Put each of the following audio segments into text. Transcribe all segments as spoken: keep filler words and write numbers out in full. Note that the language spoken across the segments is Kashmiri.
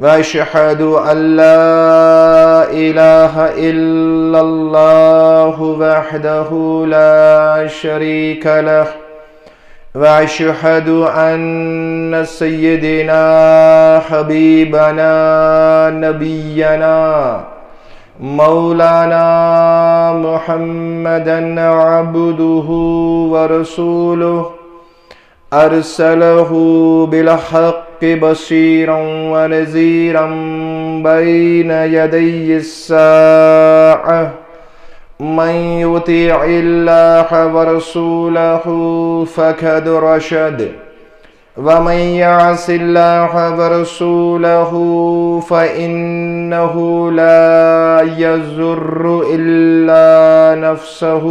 وأشهد أن لا إله إلا الله وحده لا شريك له، وأشهد أن سيدنا حبيبنا نبينا مولانا محمدا عبده ورسوله، أرسله بالحق بشيرا ونذيرا بين يدي الساعة، من يطع الله ورسوله فقد رشد، ومن يعص الله ورسوله فإنه لا يضر إلا نفسه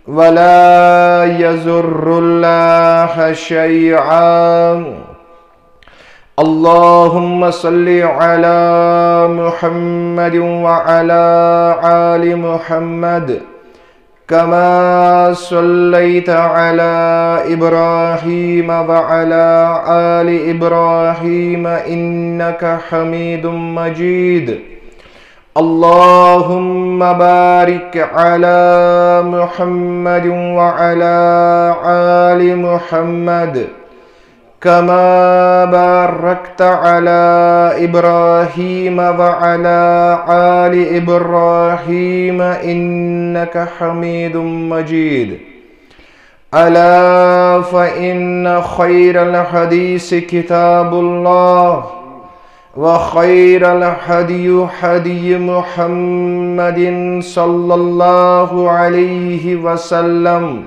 ولا يضر الله شيئا. اللهم صل على محمد وعلى آل محمد كما صليت على إبراهيم وعلى آل إبراهيم إنك حميد مجيد. اللهم بارك على محمد وعلى آل محمد كما باركت على إبراهيم وعلى آل إبراهيم إنك حميد مجيد. ألا فإن خير الحديث كتاب الله، وخير الهدي هدي محمد صلى الله عليه وسلم،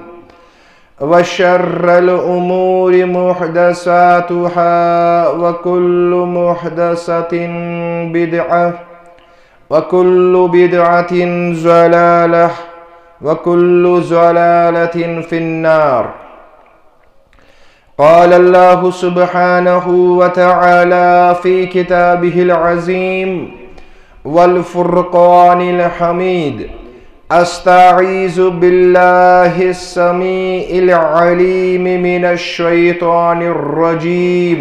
وشر الأمور محدثاتها، وكل محدثة بدعة، وكل بدعة ضلالة، وكل ضلالة في النار. قال الله سبحانه وتعالى في كتابه العظيم والفرقان الحميد: أستعيذ بالله السميع العليم من الشيطان الرجيم.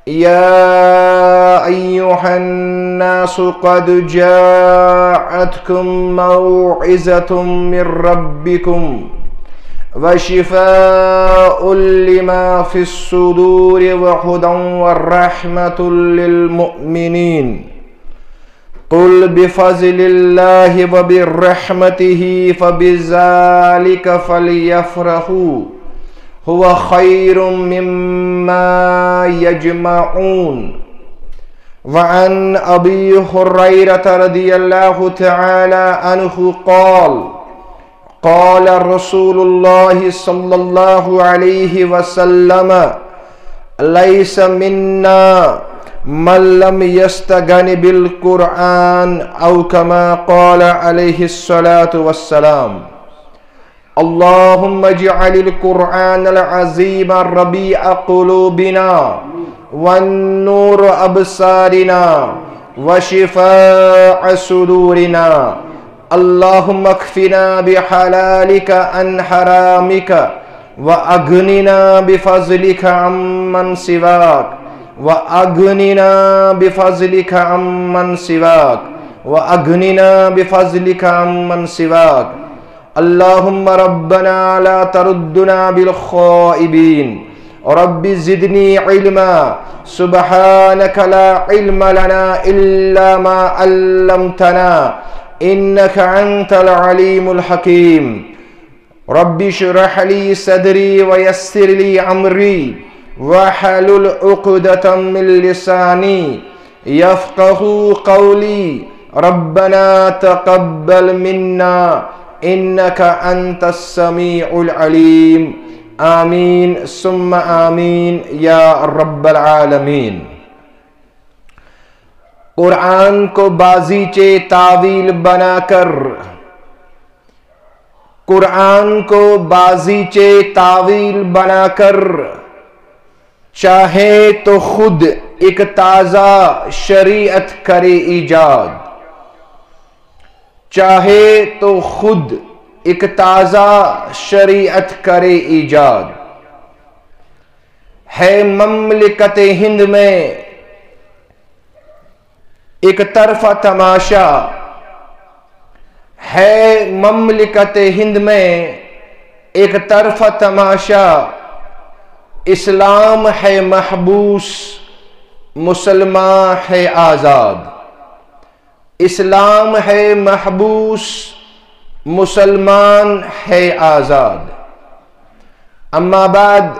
يا أيها الناس قد جاءتكم موعظة من ربكم وشفاء لما في الصدور وهدى ورحمة للمؤمنين. قل بفضل الله وبرحمته فبذلك فليفرحوا هو خير مما يجمعون. وعن أبي هريرة رضي الله تعالى عنه قال: قال رسول الله صلى الله عليه وسلم: ليس منا من لم يستغن بالقرآن، أو كما قال عليه الصلاة والسلام. اللهم اجعل القرآن العظيم ربيع قلوبنا، والنور أبصارنا، وشفاء صدورنا. اللهم اكفنا بحلالك عن حرامك، وأغننا بفضلك عمن سواك، وأغننا بفضلك عمن سواك، وأغننا بفضلك عمن سواك. اللهم ربنا لا تردنا بالخائبين. رب زدني علما. سبحانك لا علم لنا إلا ما علمتنا إنك أنت العليم الحكيم. رب اشرح لي صدري ويسر لي أمري واحلل عقدة من لساني يفقهوا قولي. ربنا تقبل منا إنك أنت السميع العليم. آمين ثم آمين يا رب العالمين. قرآن کو بازیچے تاویل بنا کر، قرآن کو بازیچے تاویل بنا کر، چاہے تو خود ایک تازہ شریعت کرے ایجاد، چاہے تو خود ایک تازہ شریعت کرے ایجاد۔ ہے مملکت ہند میں ایک طرفہ تماشا ہے مملکت ہند میں، ایک طرفہ تماشا، اسلام ہے محبوس، مسلمان ہے آزاد۔ اسلام ہے محبوس، مسلمان ہے آزاد۔ اما بعد،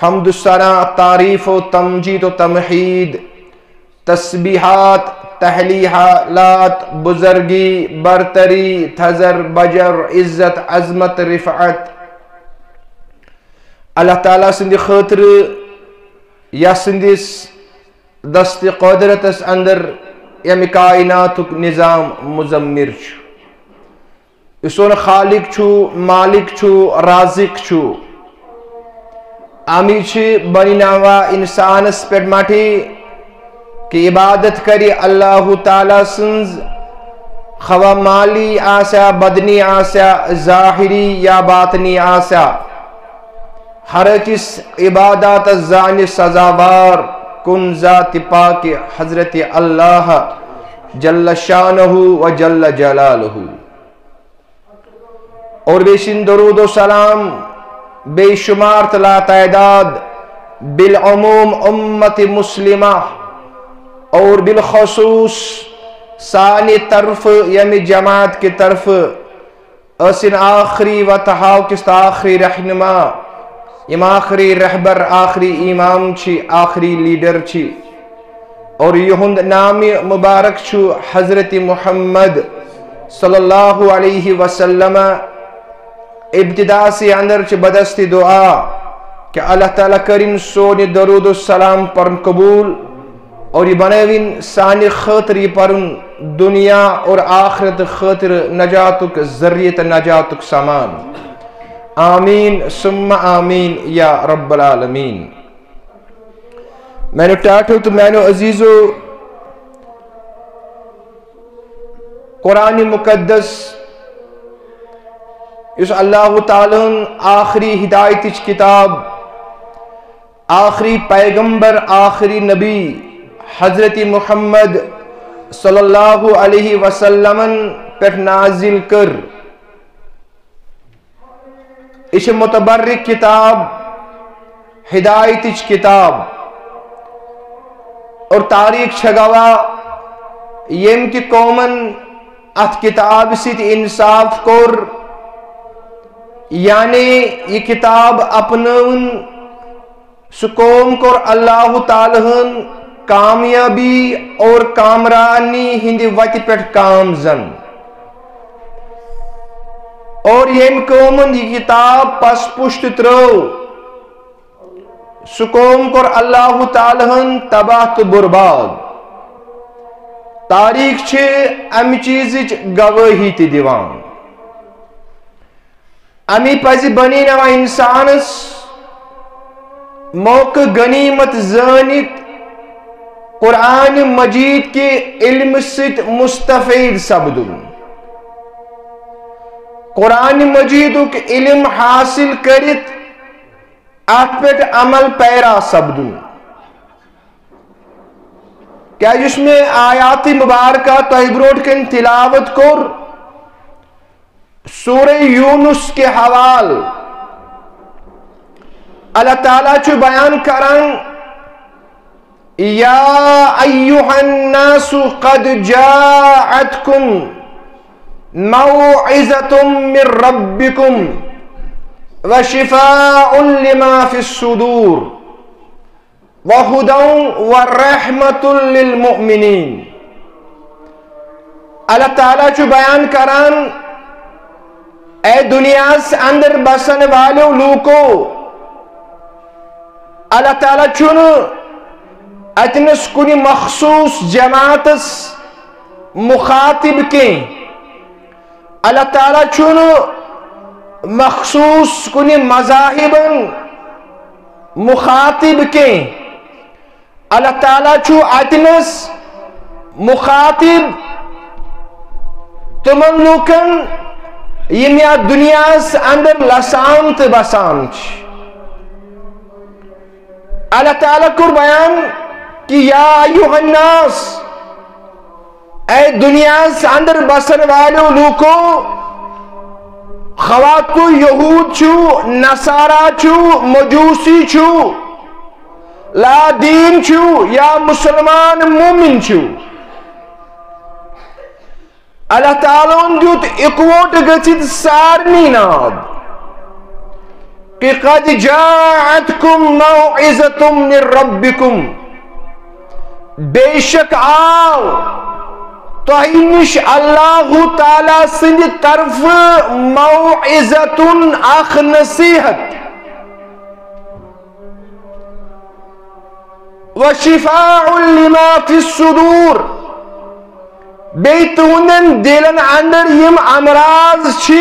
حمد و ثنا، تعریف و تمجید و تمحید، تسبیحات، تحلیحات، بزرگی، برتری، تھزر، بجر، عزت، عظمت، رفعت، اللہ تعالیٰ سٕنٛدِ خٲطرٕ، یَس سٕنٛدِس دست قدرتس اندر ییٚمہِ کائناتُک نظام مزمر چھُ، یُس سون خالق چھُ، مالک چھُ، رازق چھُ۔ امی چھِ بنیوا انسانس پٮ۪ٹھ مٹی کہ عبادت کرِ اللہ تعالیٰ سٕنٛز، خواہ مالی آسیا، بدنی آسیا، ظاہری یا باطنی آسیا۔ ہر أکِس عباداتس زانہِ سزاوار کُن ذات پاک حضرت اللہ جل شانہ و جل جلالہ۔ اور بیٚیہِ سٕنٛدِ درود و سلام بے شمار تہٕ لا تعداد، بالعموم امت مسلمہ اور بالخصوص سانہِ طرفہٕ، ییٚمہِ جماعت کہِ طرفہٕ ٲسِن آخری وتہٕ ہاوکِس تہٕ آخری رہنما، یِم آخری رہبر، آخری امام چھِ، آخری لیڈر چھِ۔ اور یِہُنٛد نامِ مبارک چھُ حضرت محمد صلی اللہ علیہ وسلم۔ ابتدا سے اندر چھِ بدست دعا کہ اللہ تعالیٰ کٔرِن سون یہِ درود و سلام پرن قبول۔ اور یہِ بنٲوِن سانہِ خٲطرٕ یہِ پرُن دنیا اور آخرت خٲطرٕ نجاتُک ذریعہ تہٕ نجاتُک سامان۔ آمین ثم آمین یا رب العالمین۔ میانیو ٹاٹھو تہٕ میانیو عزیزو، قرآن مقدس یُس اللہ تعالیٰ ہن آخری ہدایتٕچ کتاب، آخری پیغمبر، آخری نبی حضرت محمد صلی اللہ علیہ وسلمن پٮ۪ٹھ نازل کٔر۔ یہِ چھِ متبرک کتاب، ہدایتٕچ کتاب۔ اور تاریخ چھِ گواہ، ییٚمہِ تہِ قومن اتھ کتابہِ سۭتۍ انصاف کوٚر، یعنی یہِ کتاب اپنٲوٕن، سُہ قوم کوٚر اللہ تعالیٰ ہن کامیابی اور کامرانی ہندِ وتہِ پٮ۪ٹھ کامزن۔ اور ییٚمہِ قومن یہِ کتاب پس پُشت ترٲو، سُہ قوم کوٚر اللہ تعالیٰ ہن تباہ تہٕ برباد۔ تاریخ چھِ امہِ چیزٕچ گوٲہی تہِ دِوان۔ امی پزِ بنی نوع انسانس موقع غنیمت زٲنِتھ قرآن مجید کہِ علمہٕ سۭتۍ مستفید سپدُن۔ قرآن مجیدُک علم حاصل کٔرِتھ اتھ پٮ۪ٹھ عمل پیرا سپدُن۔ کیازِ یُس مےٚ آیات مبارکہ تۄہہِ برونٛٹھ کنہِ تلاوت کوٚر، سورہ یونس کہِ حوالہٕ اللہ تعالیٰ چھُ بیان کران، یا ایھا الناس قد جاءتکم موعظة من ربکم وشفاء لما فی الصدور وہدی ورحمۃ للمؤمنین۔ اللہ تعالیٰ چھُ بیان کران، اے دنیاہس اندر بسن والیو لوکو، اللہ تعالیٰ چھُنہٕ اتنس کُنہِ مخصوص جماعتس مخاطب کینٛہہ۔ اللہ تعالیٰ چھُنہٕ مخصوص کُنہِ مذاہبن مخاطب کینٛہہ۔ اللہ تعالیٰ چھُ اتنس مخاطب تِمن لوٗکن یِم یتھ دُنیاہس اندر لسان تہٕ بسان چھِ۔ اللہ تعالیٰ کوٚر بیان کہ یا ایھا الناس، اے دنیاہس اندر بسن والیو لوکو، خواہ تُہۍ یہود چھِو، نصارا چھِو، مجوسی چھِو، لا دین چھِو یا مسلمان مومن چھِو، اللہ تعالیٰ ہن دیُت اکوٹ گٔژھِتھ سارنٕے ناد کہ قد جاءتکم موعظۃ من ربکم، بے شک آو تۄہہِ نِش اللہ تعالیٰ سٕنٛدِ طرفہٕ موعظۃ، اکھ نصیحت، وشفاء لما فی الصدور، بیٚیہِ تُہنٛدٮ۪ن دِلن اندر یِم امراض چھِ،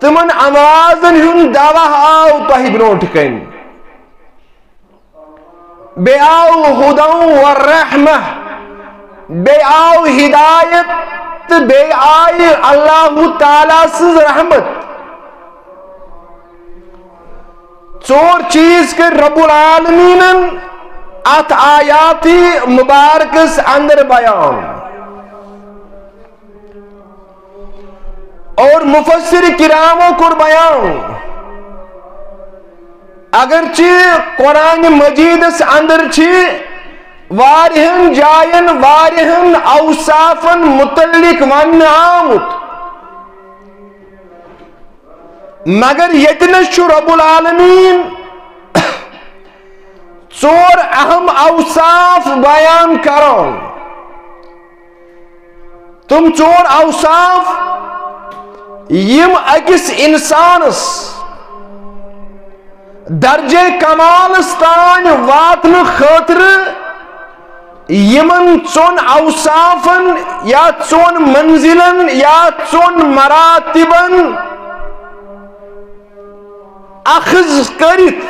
تِمن امراضن ہُنٛد دوا آو تۄہہِ برونٛٹھ کنہِ۔ بیٚیہِ آو ہدی و رحمہ، بیٚیہِ آو ہدایت، تہٕ بیٚیہِ آیہِ اللہ تعالیٰ سٕنٛز رحمت۔ ژور چیز کٔرۍ رب العالمینن اتھ آیات مبارکس اندر بیان۔ اور مفسر کرامو کوٚر بیان، اگرچہ قرآن مجیدس اندر چھِ واریاہن جاین واریاہن اوصافن متعلق وننہٕ آمُت، مگر ییٚتہِ نَس چھُ رب العالمین ژور اہم اوصاف بیان کران۔ تِم ژور اوصاف یِم أکِس انسانس درجے کمالس تام واتنہٕ خٲطرٕ یِمن ژۄن اوصافن یا ژۄن منزلن یا ژۄن مراتبن اخذ کٔرِتھ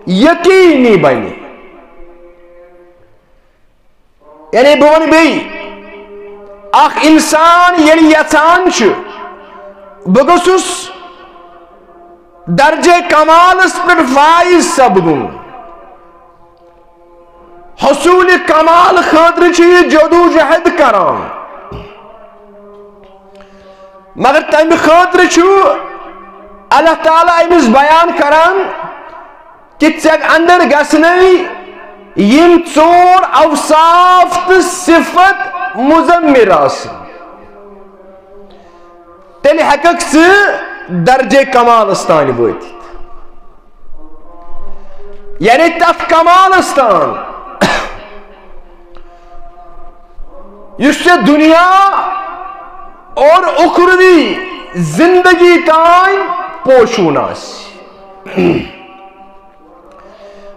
یقینی بنہِ۔ یعنی بہٕ وَنہٕ بیٚیہِ، اکھ انسان ییٚلہِ یژھان چھُ بہٕ گوٚژھُس درجے کمالس پٮ۪ٹھ فائز سپدُن، حصول کمال خٲطرٕ چھُ یہِ جدوجہد کران، مگر تمہِ خٲطرٕ چھُ اللہ تعالیٰ أمِس بیان کران کہ ژےٚ اندر گژھنَے یِم ژور اوصاف تہٕ صفت مضمر آسٕنۍ، تیٚلہِ ہٮ۪ککھ ژٕ درجے کمالس تام وٲتِتھ۔ یعنی تتھ کمالس تام یُس ژےٚ دنیا اور اخروی زندگی تام پوشون آسہِ۔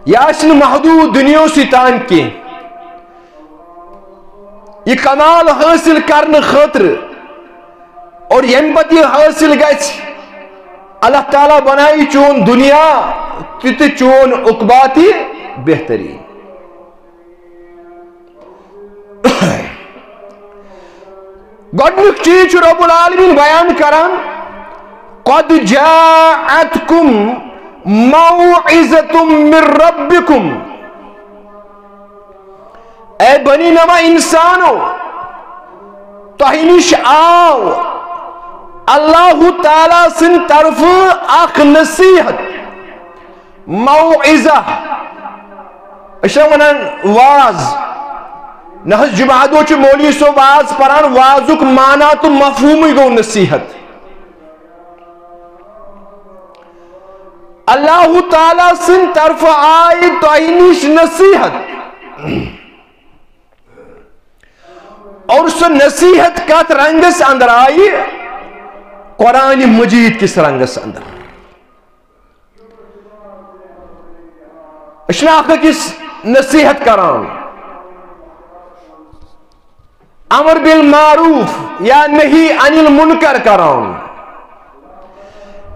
یہِ آسہِ نہٕ محدود دُنیاہسٕے تام کینٛہہ۔ یہِ کمال حٲصِل کرنہٕ خٲطرٕ اور ییٚمہِ پتہٕ یہِ حٲصِل گژھِ، اللہ تعالیٰ بنایہِ چون دُنیا تہِ تہٕ چون عقبہ تہِ بہتریٖن۔ گۄڈنیُک چیٖز چھُ رب العالمین بیان کران، قد جاءتکم موعظۃ من ربکم۔ اے بنی نوع انسانو، تۄہہِ نِش آو اللہ تعالیٰ سٕنٛدِ طرفہٕ اکھ نصیحت۔ موعظہ، أسۍ چھِ وَنان واز۔ نہ حظ، جمعہ دۄہ چھُ مولوی صٲب واز پران، وازُک معنی تہٕ مفہومٕے گوٚو نصیحت۔ اللہ تعالیٰ سٕنٛدِ طرفہٕ آیہِ تۄہہِ نِش نصیحت۔ اور سۄ نصیحت کتھ رنگس اندر آیہِ؟ قرآن مجید کِس رنگس اندر۔ أسۍ چھِنہٕ اکھ أکِس نصیحت کران، امر بالمعروف یا نہی عن المنکر کران،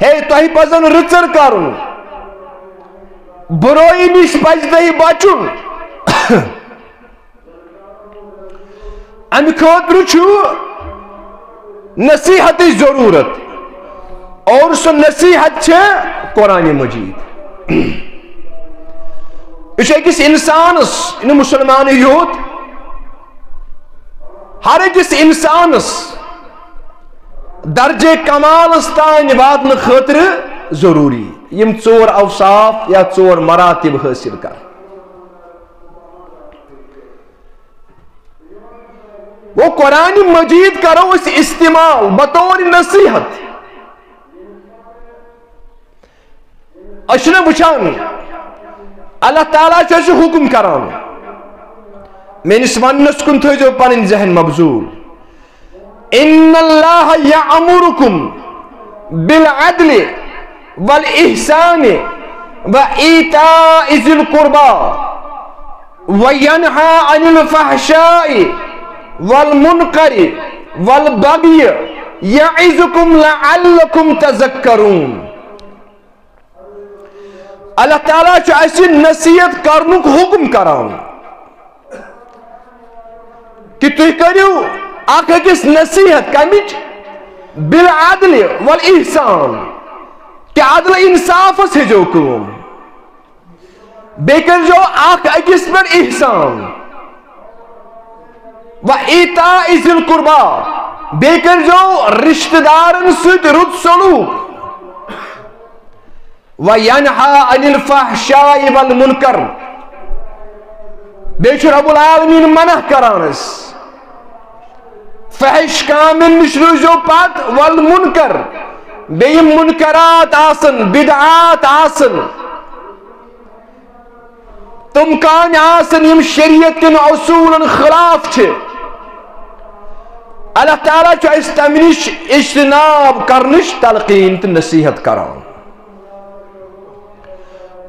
ہے تۄہہِ پزن رٕژر کرُن، برٲیی نِش پزِ تۄہہِ بچُن۔ امہِ خٲطرٕ چھُ نصیحتٕچ ضروٗرت، اور سۄ نصیحت چھِ قرآن مجید۔ یہِ چھُ أکِس انسانس، یہِ نہٕ مسلمانٕے یوت، ہر أکِس انسانس درجے کمالس تام واتنہٕ خٲطرٕ ضروٗری یِم ژور اوصاف یا ژور مراتب حٲصِل کرٕنۍ۔ گوٚو، قرآن مجید کرو أسۍ استعمال بطور نصیحت۔ أسۍ چھِنہ وٕچھان، اللہ تعالیٰ چھُ اَسہِ حُکُم کران، میٲنِس وَننَس کُن تھٲیزیو پَنٕنۍ ذہن مبذول۔ ان اللہ یأمرکم بالعدل والإحسان وإیتاء ذی القربی وینہی عن الفحشاء والمنکر والبغی یعظکم لعلکم تذکرون۔ اللہ تعالیٰ چھُ اَسہِ نصیحت کرنُک حُکُم کران۔ کہ تُہۍ کٔرِو اکھ أکِس نصیحت۔ کمِچ؟ بالعدل والاحسان، کہ عدل انصافس ہیٚزیو کٲم، بیٚیہِ کٔرزیو اکھ أکِس پٮ۪ٹھ احسان، و ایتاء ذی القربی، بیٚیہِ کٔرزیو رشتہٕ دارن سۭتۍ رُت سلوک، و ینہی عن الفحشاء والمنکر۔ بیٚیہِ چھُ رب العالمین منع کران اَسہِ فحش کامٮ۪ن نِش روٗزِو پتھ، والمنکر، بیٚیہِ یِم منکرات آسن، بدعات آسن، تِم کامہِ آسن یِم شریعت کٮ۪ن اصوٗلن خلاف چھِ۔ اللہ تعالیٰ چھُ اَسہِ تَمہِ نِش اجتناب کرنٕچ تلقین تہٕ نصیحت کران۔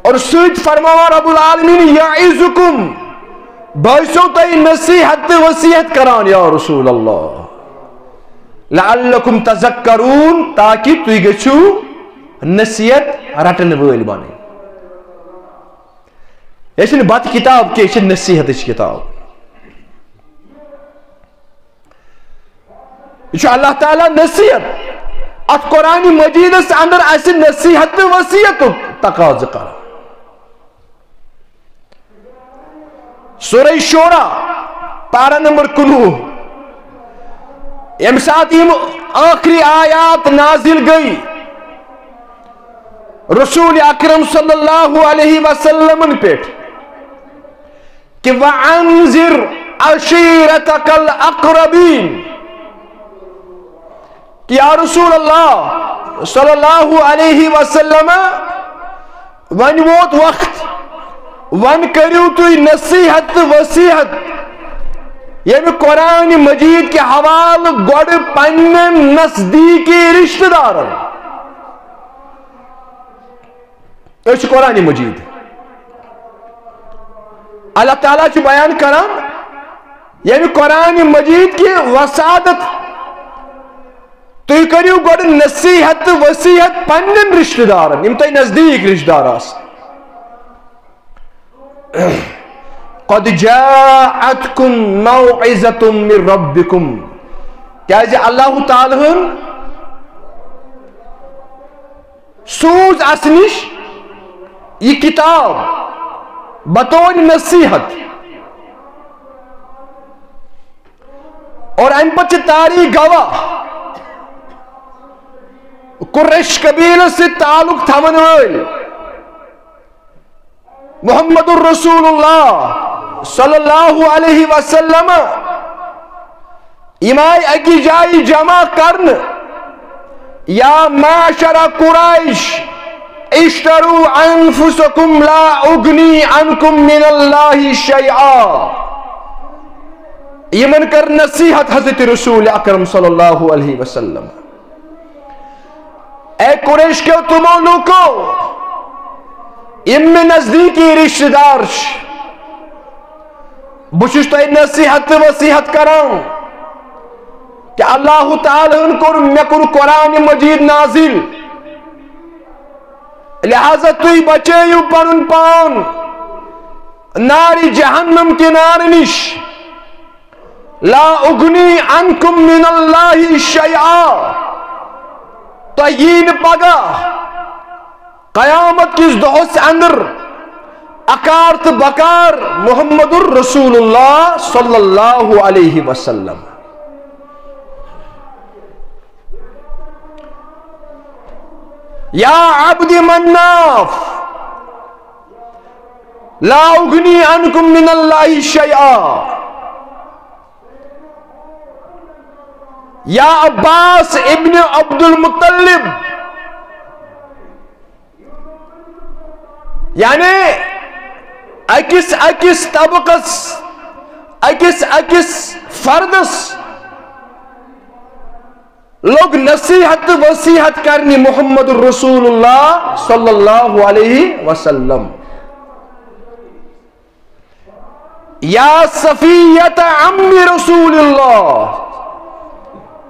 اور سۭتۍ فرماوان رب العالمین، یعظکم، بہٕ ٲسو تۄہہِ نصیحت تہٕ وصیحت کران یا رسول اللہ، لعلکم تذکرون، تاکہ تُہۍ گٔژھِو نصیحت رٹن وٲلۍ بنٕنۍ۔ یہِ چھِنہٕ بتہٕ کِتاب کینٛہہ، یہِ چھِ نصیحتٕچ کِتاب۔ یہِ چھُ اللہ تعالیٰ نصیحت۔ اتھ قرآن مجیدس اندر اسہِ نصیحت تہٕ وصیتُک تقاضہٕ کران۔ سورہ شورا، پارہ نمبر کُنوُہ، ییٚمہِ ساتہٕ یِم ٲخری آیات نازل گٔے رسول اکرم صلی اللہ علیہ وسلمن پٮ۪ٹھ، کہ وَأَنذِرْ عَشِيرَتَكَ الْأَقْرَبِينَ، کہ یا رسول اللہ صلی اللہ علیہ وسلم، وۄنۍ ووت وقت، وۄنۍ کٔرِو تُہۍ نصیحت تہٕ وصیحت ییٚمہِ قرآن مجید کہِ حوالہٕ گۄڈٕ پننٮ۪ن نزدیٖکی رشتہٕ دارن۔ أسۍ چھِ قرآن مجید۔ اللہ تعالیٰ چھُ بیان کران، ییٚمہِ قرآن مجید کہِ وسادت، تُہۍ کٔرِو گۄڈٕ نصیحت تہٕ وصیحت پننٮ۪ن رشتہٕ دارن، یِم تۄہہِ نزدیٖک رشتہٕ دار آسن۔ قد جاءتکم موعظة من ربکم، کیازِ اللہ تعالیٰ ہن سوز اس نش یہ کتاب بطور نصیحت۔ اور امہ پتہٕ چھِ تاریخ گواہ، قریش قبیلس سۭتۍ تعلق تھاون وٲلۍ محمد الرسول اللہ صلی اللہ علیہ وسلم، یِم آیہِ أکِس جایہِ جمع کرنہٕ، یا معشر قریش، اشتروا انفسکم لا اغنی عنکم من اللہ شیئا۔ یِمن کٔر نصیحت حضرت رسول اکرم صلی اللہ علیہ وسلم۔ اے قریش کیو تمو لوکو، یِم مےٚ نزدیٖکی رشتہٕ دار چھِ، بہٕ چھُس تۄہہِ نصیحت تہٕ وصیحت کران کہ اللہ تعالیٰ ہن کوٚر، مےٚ کوٚر قرآن مجید نازل، لہذا تُہۍ بچٲیِو پنُن پان نارِ جہنم کہِ نارٕ نِش۔ لا اغنی عنکم من اللہ شیئا۔ تۄہہِ یی نہٕ پگاہ قیامت کِس دۄہس اندر اکار تہٕ بکار محمد الرسول اللہ صلی اللہ علیہ وسلم۔ یا عبد مناف، لا اغنی عنکم من اللہ شیئا۔ یا عباس ابن عبد المطلب، یعنی أکِس أکِس طبقس، أکِس أکِس فردس لوٚگ نصیحت تہٕ وصیحت کرنہِ محمد رسول اللہ صلی اللہ علیہ وسلم۔ یا صفیہ عم رسول اللہ،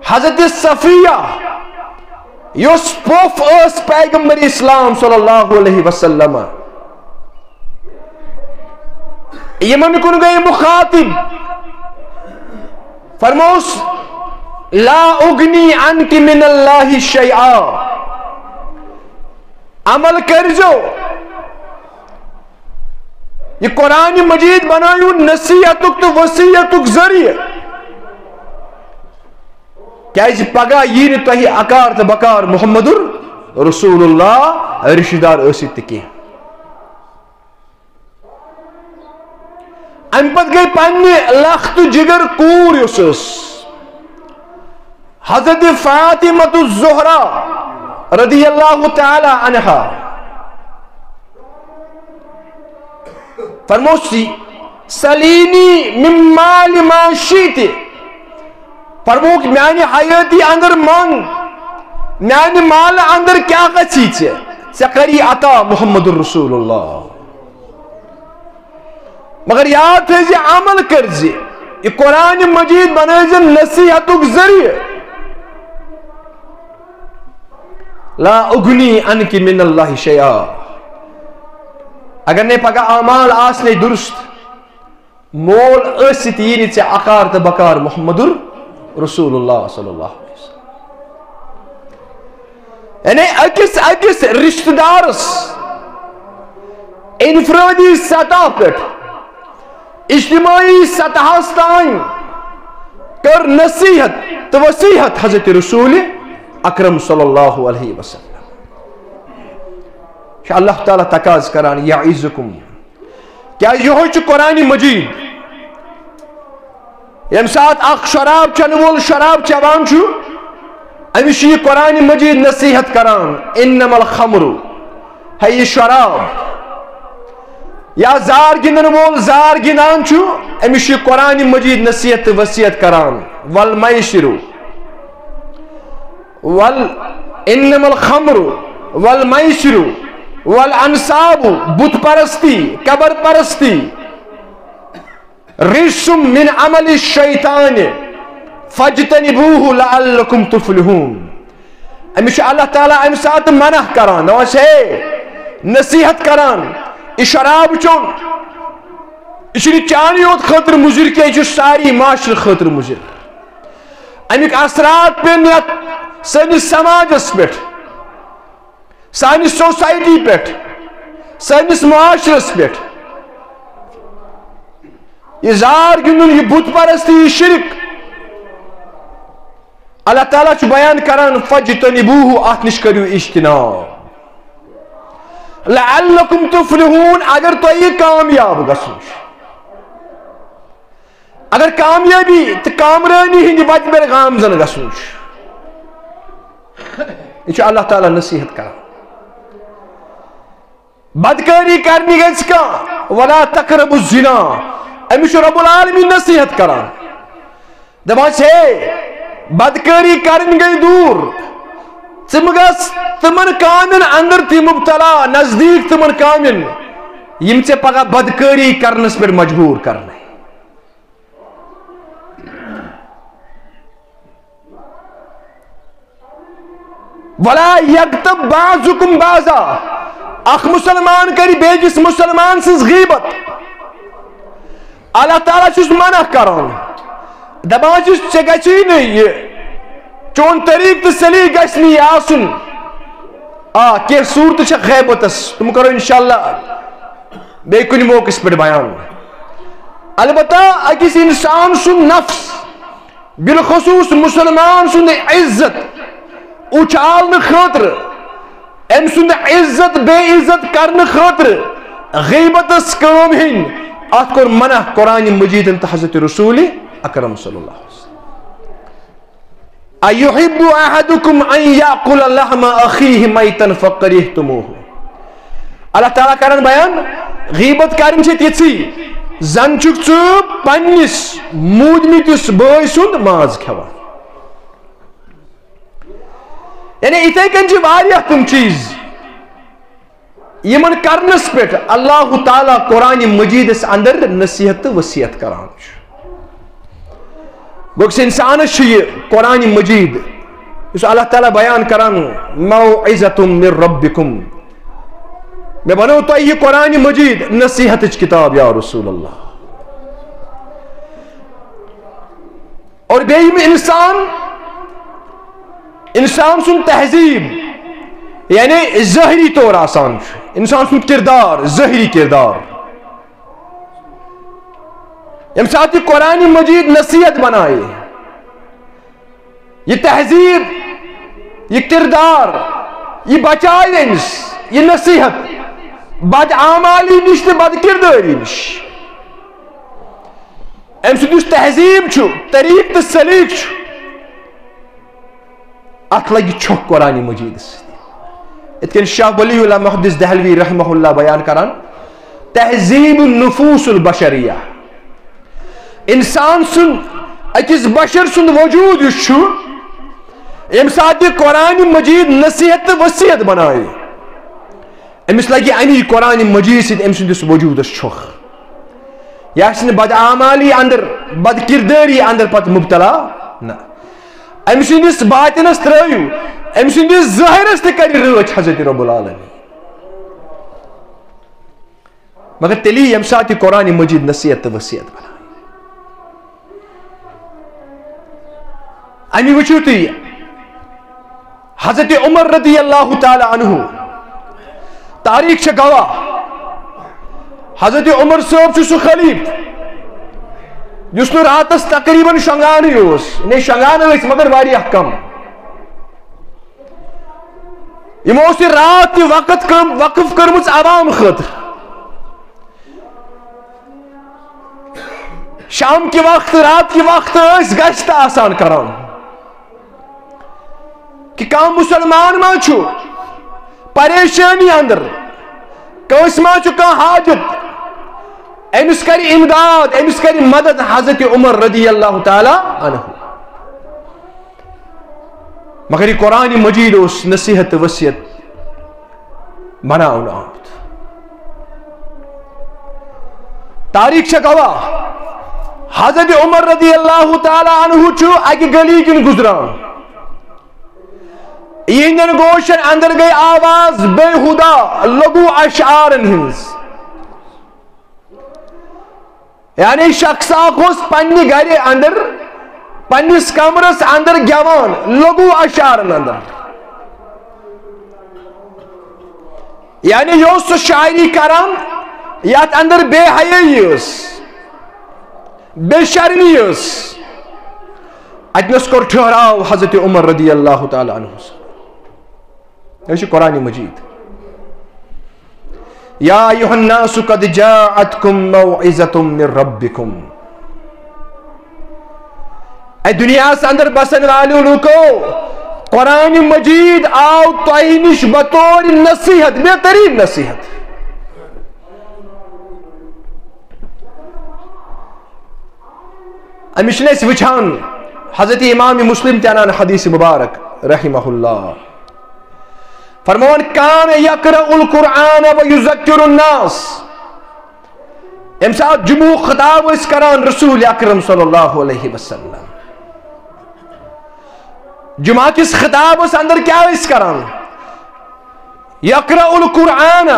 حضرت صفیہ یۄس پوٚف ٲس پیغمبر اسلام صلی اللہ علیہ وسلم، یِمن کُن گٔے مخاطب، فرموس، لا اغنی عنک من اللہ شیئا، عمل کٔرزیو۔ یہِ قرآن مجید بنٲیِو نصیحتُک تہٕ وصیتُک ذٔریعہٕ، کیازِ پگاہ یی نہٕ تۄہہِ اکار تہٕ بکار محمد رسول اللہ رشتہٕ دار ٲسِتھ تہِ کینٛہہ۔ امہِ پتہٕ گٔے پننہِ لخت جگر کوٗر یۄس ٲس، حضرت فاطمہ الزہرا رضی اللہ تعالی عنہا، فرموو سی، سلینی من مال ما شئت، فرمووُکھ، میانہِ حیٲتی اندر منگ، میانہِ مالہٕ اندر کیٛاہ گژھی ژےٚ، ژےٚ کری عطا محمد رسول اللہ۔ مگر یاد تھٲیزِ، عمل کٔرزِ، یہِ قرآن مجید بنٲیزِ نصیحتُک ذٔریعہٕ۔ لا اغنی عنک من اللہ شیئا۔ اگر نے پگاہ اعمال آسنے درست، مول ٲسِتھ یی نہٕ ژےٚ اکار تہٕ بکار محمد رسول اللہ صلی اللہ علیہ وسلم۔ یعنی أکِس أکِس رشتہٕ دارس انفرٲدی سطح پٮ۪ٹھ، اجتماعی سطحس تام کٔر نصیحت تہٕ وصیحت حضرت رسول اکرم صلی اللہ علیہ وسلم۔ چھُ اللہ تعالیٰ تقاضہٕ کران، یعظکم، کیازِ یِہوٚے چھُ قرآن مجید۔ ییٚمہِ ساتہٕ اکھ شراب چٮ۪نہٕ وول شراب چٮ۪وان چھُ، أمِس چھُ یہِ قرآن مجید نصیحت کران، انما الخمر، ہے یہِ شراب، یا زار گِنٛدن وول زار گِنٛدان چھُ، أمِس چھُ یہِ قرآن مجید نصیحت تہٕ وصیت کران، والمیسر، وال، انما الخمر والمیسر والانصاب، بت پرستی، قبر پرستی، رجس من عمل الشیطان فاجتنبوه لعلکم تفلحون۔ أمِس چھُ اللہ تعالیٰ اَمہِ ساتہٕ منع کران، دَپان چھِ، ہے، نصیحت کران، یہِ شراب چیوٚن، یہِ چھُنہٕ چانہِ یوت خٲطرٕ مُضِر کینٛہہ، یہِ چھُ ساری معاشرٕ خٲطرٕ مُضِر۔ اَمِکۍ اثرات پیٚن یَتھ سٲنِس سماجس پٮ۪ٹھ، سانہِ سوسایٹی پٮ۪ٹھ، سٲنِس معاشرس پٮ۪ٹھ۔ یہِ زار گِنٛدُن، یہِ بت پرستی، یہِ شرک، اللہ تعالیٰ چھُ بیان کران، فاجتنبوہ، اتھ نِش کٔرِو اجتناب۔ لعلکم تفلحون، اگر تۄہہِ یہِ کامیاب گژھُن چھُ، اگر کامیٲبی تہٕ کامرٲنی ہٕنٛدِ وتہِ پٮ۪ٹھ گامزن گژھُن چھُ، یہِ چھُ اللہ تعالیٰ نصیحت کران۔ بدکٲری کرنہِ گژھِ کانٛہہ، ولا تقربوا الزنا، أمِس چھُ رب العالمین نصیحت کران، دپان چھِ، ہے، بدکٲری کرٕنۍ گٔے دوٗر، ژٕ مہٕ گژھ تِمن کامٮ۪ن اندر تہِ مبتلا، نزدیٖک تِمن کامٮ۪ن، یِم ژےٚ پگاہ بدکٲری کرنس پٮ۪ٹھ مجبوٗر کرنَے۔ ولا یغتب بعضکم بعضا، اکھ مسلمان کرِ بیٚیِس مسلمان سٕنٛز غیبت۔ اللہ تعالیٰ چھُس منع کران، دپان چھُس، ژےٚ گژھی نہٕ یہِ، چون طریٖقہٕ تہٕ سلیٖقہٕ گژھِ نہٕ یہِ آسُن۔ آ، کینٛہہ صوٗرتہٕ چھےٚ غیبتس، تِم کرو انشاءاللہ بیٚیہِ کُنہِ موقعس پٮ۪ٹھ بیان۔ البتہ أکِس انسان سُنٛد نفس، بالخصوص مسلمان سُنٛد عزت اُچھالنہٕ خٲطرٕ، أمۍ سُنٛد عزت بے عزت کرنہٕ خٲطرٕ غیبتس کٲم ہیٚنۍ، اتھ کوٚر منع قرآن مجیدن تہٕ حضرت رسول اکرم صلی اللہ علیہ وسلم۔ أيحب أحدكم أن يأكل لحم أخيه ميتا فكرهتموه۔ اللہ تعالیٰ کران بیان، غیبت کرٕنۍ چھِ تِژھٕے، زن چھُکھ ژٕ پننِس موٗدمٕتِس بٲے سُنٛد ماز کھٮ۪وان۔ یعنی، یِتھَے کٔنۍ چھِ واریاہ تِم چیٖز، یِمن کرنس پٮ۪ٹھ اللہ تعالیٰ قرآن مجیدس اندر نصیحت تہٕ وصیت کران چھُ۔ گوٚو، أکِس انسانس چھُ یہِ قرآن مجید، یُس اللہ تعالیٰ بیان کران، موعظة من ربکم، مےٚ بنوو تۄہہِ یہِ قرآن مجید نصیحتٕچ کتاب، یا رسول اللہ۔ اور بیٚیہِ یِم انسان، انسان سُنٛد تہذیٖب، یعنی ظٲہری طور آسان چھُ انسان سُنٛد کردار، ظٲہری کردار۔ ییٚمہِ ساتہٕ یہِ قرآن مجید نصیحت بنایہِ، یہِ تہذیٖب، یہِ کردار، یہِ بچایہِ أمِس، یہِ نصیحت بدعمالی نِش تہٕ بدکردٲری نِش۔ أمۍ سُنٛد یُس تہذیٖب چھُ، طریٖقہٕ تہٕ سلیٖقہٕ چھُ، اتھ لگہِ چھۄکھ قرآن مجیدس سۭتۍ۔ یِتھ کٔنۍ شاہ ولی اللہ محدث دہلوی رحمہ اللہ بیان کران، تہذیب النفوس البشریہ، انسان سُنٛد، أکِس بشر سُنٛد وجود یُس چھُ، ییٚمہِ ساتہٕ یہِ قرآن مجید نصیحت تہٕ وصیت بنایہِ، أمِس لگہِ اَمی قرآن مجید سۭتۍ أمۍ سٕنٛدِس وجودس چھۄکھ۔ یہِ آسہِ نہٕ بدعمالی اندر، بدکردٲری اندر پتہٕ مبتلا، نہ۔ أمۍ سٕنٛدِس باطنس ترٲیِو، أمۍ سٕنٛدِس ظٲہرس تہِ کرِ رٲچھ حضرت رب العالمین۔ مگر تیٚلی ییٚمہِ ساتہٕ یہِ قرآن مجید نصیحت تہٕ وصیت بنایہِ۔ اَمہِ وٕچھِو تُہۍ، حضرت عمر رضی اللہ تعالیٰ عنہ، تاریخ چھِ گواہ، حضرت عمر صٲب چھُ سُہ خلیف یُس نہٕ راتس تقریباً شۄنٛگانٕے اوس، یعنی شۄنٛگان ٲسۍ مگر واریاہ کم۔ یِمو اوس یہِ راتھ تہِ وقت کٔر-، وقف کٔرمٕژ عوام خٲطرٕ۔ شام کہِ وقتہٕ، رات کہِ وقتہٕ ٲسۍ گشت آسان کران۔ کہ کانٛہہ مسلمان ما چھُ پریشانی اندر، کٲنٛسہِ ما چھُ کانٛہہ حاجت، أمِس کرِ امداد، أمِس کرِ مدد حضرت عمر رضی اللہ تعالیٰ عنہ۔ مگر یہِ قرآن مجید اوس نصیحت تہٕ وصیت بناونہٕ آمُت۔ تاریخ چھےٚ گواہ، حضرت عمر رضی اللہ تعالیٰ عنہ چھُ اکہِ گلی کِنۍ گُزران۔ یِہنٛدٮ۪ن گوشن اندر گٔے آواز بیہودہ لغو اشعارن ہٕنٛز۔ یعنی شخص اکھ اوس پننہِ گرِ اندر، پننِس کمرس اندر گٮ۪وان لغو اشعارن اندر۔ یعنی یہِ اوس سُہ شاعری کران یتھ اندر بے حیٲیی ٲس، بے شرمی ٲس۔ اتنس کوٚر ٹھہراو حضرت عمر رضی اللہ تعالیٰ عنہ۔ یہِ چھُ قرآن مجید۔ یا ایھا الناس قد جاءتکم موعظۃ من ربکم۔ اے دنیاہس اندر بسن والیو لوکو، قرآن مجید آو تۄہہِ نِش بطور نصیحت، بہترین نصیحت۔ أمِس چھِنہٕ أسۍ وٕچھان، حضرت امام مسلم تہِ انان حدیث مبارک رحمہ اللہ۔ فرماوان، کان یقرأ القرآن و یذکر الناس۔ ییٚمہِ ساتہٕ جمعہ خطاب ٲسۍ کران رسول اکرم صلی اللہ علیہ وسلم، جمعہ کِس خطابس اندر کیٛاہ ٲسۍ کران؟ یقرأ القرآن،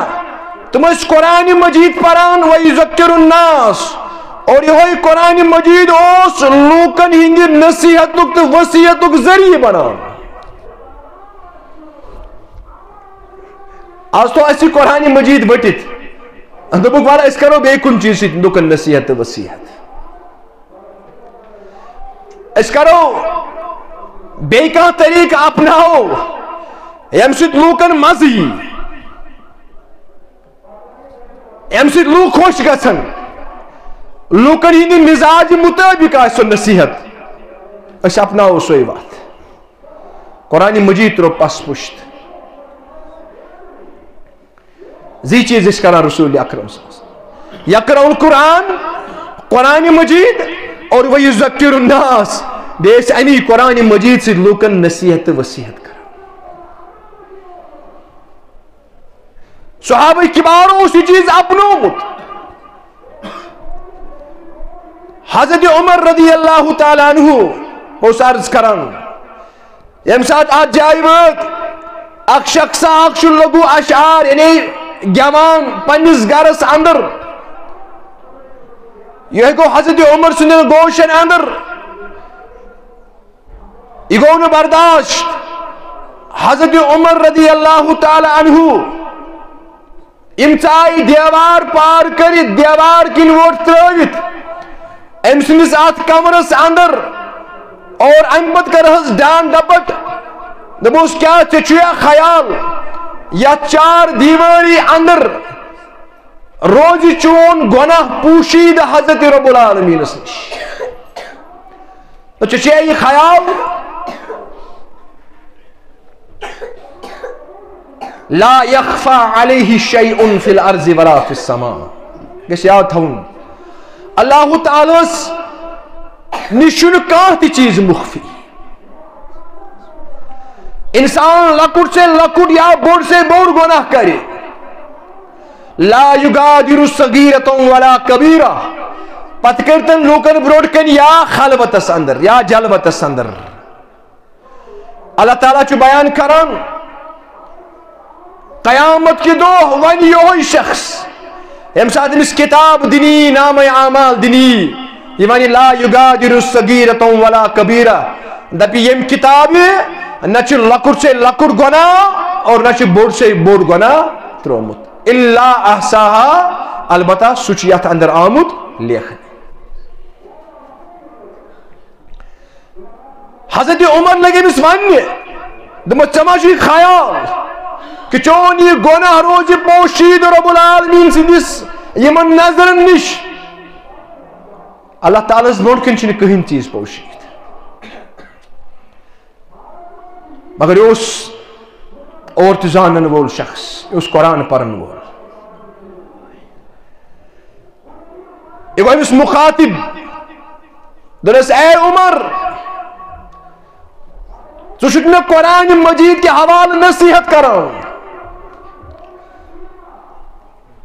تِم ٲسۍ قرآن مجید پران، و یذکر الناس، اور یِہوٚے قرآن مجید اوس لوٗکن ہٕنٛدِ نصیحتُک تہٕ وصیتُک ذٔریعہٕ بنان۔ آز تھوٚو اَسہِ یہِ قرآن مجید ؤٹِتھ، دوٚپُکھ، وَلہٕ أسۍ کرو بیٚیہِ کُنہِ چیٖزٕ سۭتۍ لوٗکن نصیحت تہٕ وصیت۔ أسۍ کرو بیٚیہِ کانٛہہ طریٖقہٕ اپناوو، ییٚمہِ سۭتۍ لوٗکن مزٕ یی، ییٚمہِ سۭتۍ لوٗکھ خۄش گژھن، لوٗکن ہٕنٛدِ مزاج مطٲبق آسہِ سۄ نصیحت، أسۍ اپناوو سۄے وتھ۔ قرآن مجید ترٛوو پس پُشت۔ زی چیز ٲسۍ کران رسول اکرم صلی اللہ علیہ وسلم۔ یقرأ القرآن، قرآن مجید، اور ویذکر الناس، بیٚیہِ ٲسۍ امی قرآن مجید سۭتۍ لوٗکن نصیحت تہٕ وصیحت کران۔ صحابہ کبارو اوس یہِ چیز اپنومُت۔ حضرت عمر رضی اللہ تعالیٰ عنہ اوس عرض کران، ییٚمہِ ساتہٕ اتھ جایہِ وٲتۍ، اکھ شخصا اکھ چھُ لغو اشعار، یعنی گٮ۪وان پننِس گرس اندر۔ یہِ گوٚو حضرت عمر سٕنٛدٮ۪ن گوشن اندر، یہِ گوٚو نہٕ برداشت۔ حضرت عمر رضی اللہ تعالیٰ عنہ، یِم ژایہِ دیوار پار کٔرِتھ، دیوار کِنۍ ووٚٹھ ترٲوِتھ أمۍ سٕنٛدِس اَتھ کمرس اندر، اور اَمہِ پتہٕ کٔرہَس ڈان ڈپٹ۔ دوٚپُس، "کیٛاہ ژےٚ چھُیا خیال یَتھ چار دیواری اندر روزِ چون گۄناہ پوشیدٕ حضرت رب العالمینس نِش؟ ژےٚ چھُیا یہِ خیال؟" لا يخفى عليه شيء في الأرض ولا في السماء۔ گژھِ یاد تھاوُن، اللہ تعالیٰ ہس نِش چھُنہٕ کانٛہہ تہِ چیٖز مُخفی۔ انسان لۄکُٹ سے لۄکُٹ یا بوٚڑ سے بوٚڑ گۄناہ کرِ، لا يغادر صغيرة ولا كبيرة، پتہٕ کٔرتن لوٗکن برونٛٹھ کنہِ یا خلوتس اندر یا جلوتس اندر۔ اللہ تعالیٰ چھُ بیان کران، قیامت کہِ دۄہ ونہِ یِہوٚے شخص، ییٚمہِ ساتہٕ أمِس کِتاب دِنی، نامہ اعمال دِنی، یہِ ونہِ، "لا يغادر صغيرة ولا كبيرة"، دپہِ، ییٚمہِ کِتابہِ نہ چھُ لۄکُٹ سے لۄکُٹ گۄناہ اور نہ چھُ بوٚڑ سے بوٚڑ گۄناہ ترٛوومُت، "إلا أحصاها"، البتہ سُہ چھُ یتھ اندر آمُت لیکھنہٕ۔ حضرت عمر لٔگۍ أمِس وننہِ، دوٚپمس، "ژےٚ ما چھُے خیال کہِ چون یہِ گۄناہ روزِ پوشیدٕ رب العالمین سٕنٛدِس یِمن نظرن نِش؟" اللہ تعالیٰ ہس برونٛٹھ کنہِ چھُنہٕ کٕہٕنۍ چیٖز پوشیدٕ۔ مگر یہِ اوس اور تہِ زانن وول شخص، یہِ اوس قرآن پرن وول۔ یہِ گوٚو أمِس مُخاطب، دوٚپنس، "اے عمر، ژٕ چھُکھ مےٚ قرآن مجید کہِ حوالہٕ نصیحت کران۔"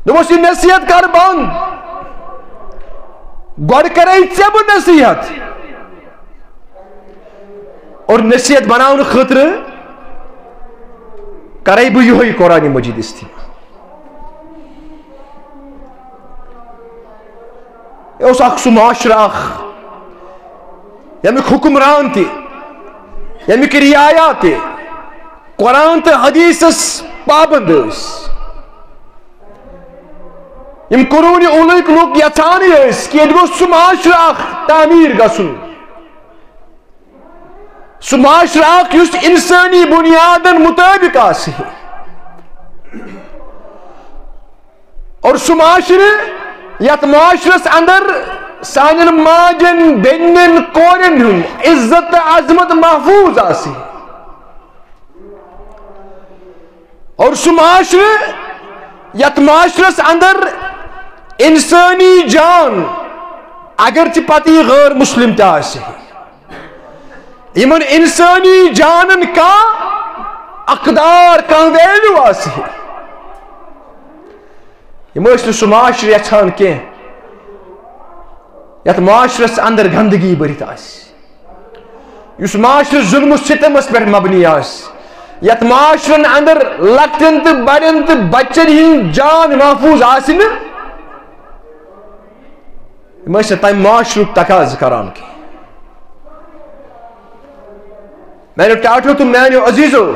دوٚپمس، "یہِ نصیحت کر بند، گۄڈٕ کرے ژےٚ بہٕ نصیحت۔" اور نصیحت بناونہٕ خٲطرٕ کرے بہٕ یِہوٚے قرآن مجید استعمال۔ یہِ اوس اکھ سُہ معاشرٕ اکھ، ییٚمیُک حکمران تہِ، ییٚمیُک رعایا تہِ قرآن تہٕ حدیثس پابند ٲسۍ۔ یِم قرون اولٕکۍ لُکھ یژھانٕے ٲسۍ کہِ ییٚتہِ گوٚژھ سُہ معاشرٕ اکھ تعمیٖر گژھُن۔ سُہ معاشرٕ اکھ یُس انسٲنی بُنیادن مُطٲبِق آسہِ ہے۔ اور سُہ معاشرٕ یتھ معاشرس اندر سانٮ۪ن ماجن، بیٚنٮ۪ن، کورٮ۪ن ہُنٛد عزت تہٕ عظمت محفوظ آسہِ ہے۔ اور سُہ معاشرٕ یتھ معاشرس اندر انسٲنی جان، اگرچہِ پتہٕ یہِ غٲر مسلم تہِ آسہِ ہے، یِمن انسٲنی جانن کانٛہہ اقدار، کانٛہہ ویلیو آسہِ ہے۔ یِم ٲسۍ نہٕ سُہ معاشرٕ یژھان کینٛہہ یتھ معاشرس اندر گندگی بٔرِتھ آسہِ، یُس معاشرٕ ظلم و ستمس پٮ۪ٹھ مبنی آسہِ، یتھ معاشرن اندر لۄکٹٮ۪ن تہٕ بڑٮ۪ن تہٕ بچن ہٕنٛز جان محفوظ آسہِ نہٕ۔ یِم ٲسۍ نہٕ تمہِ معاشرُک تقاضہٕ کران کینٛہہ۔ میانیو ٹاٹھیو تہٕ میانیو عزیزو،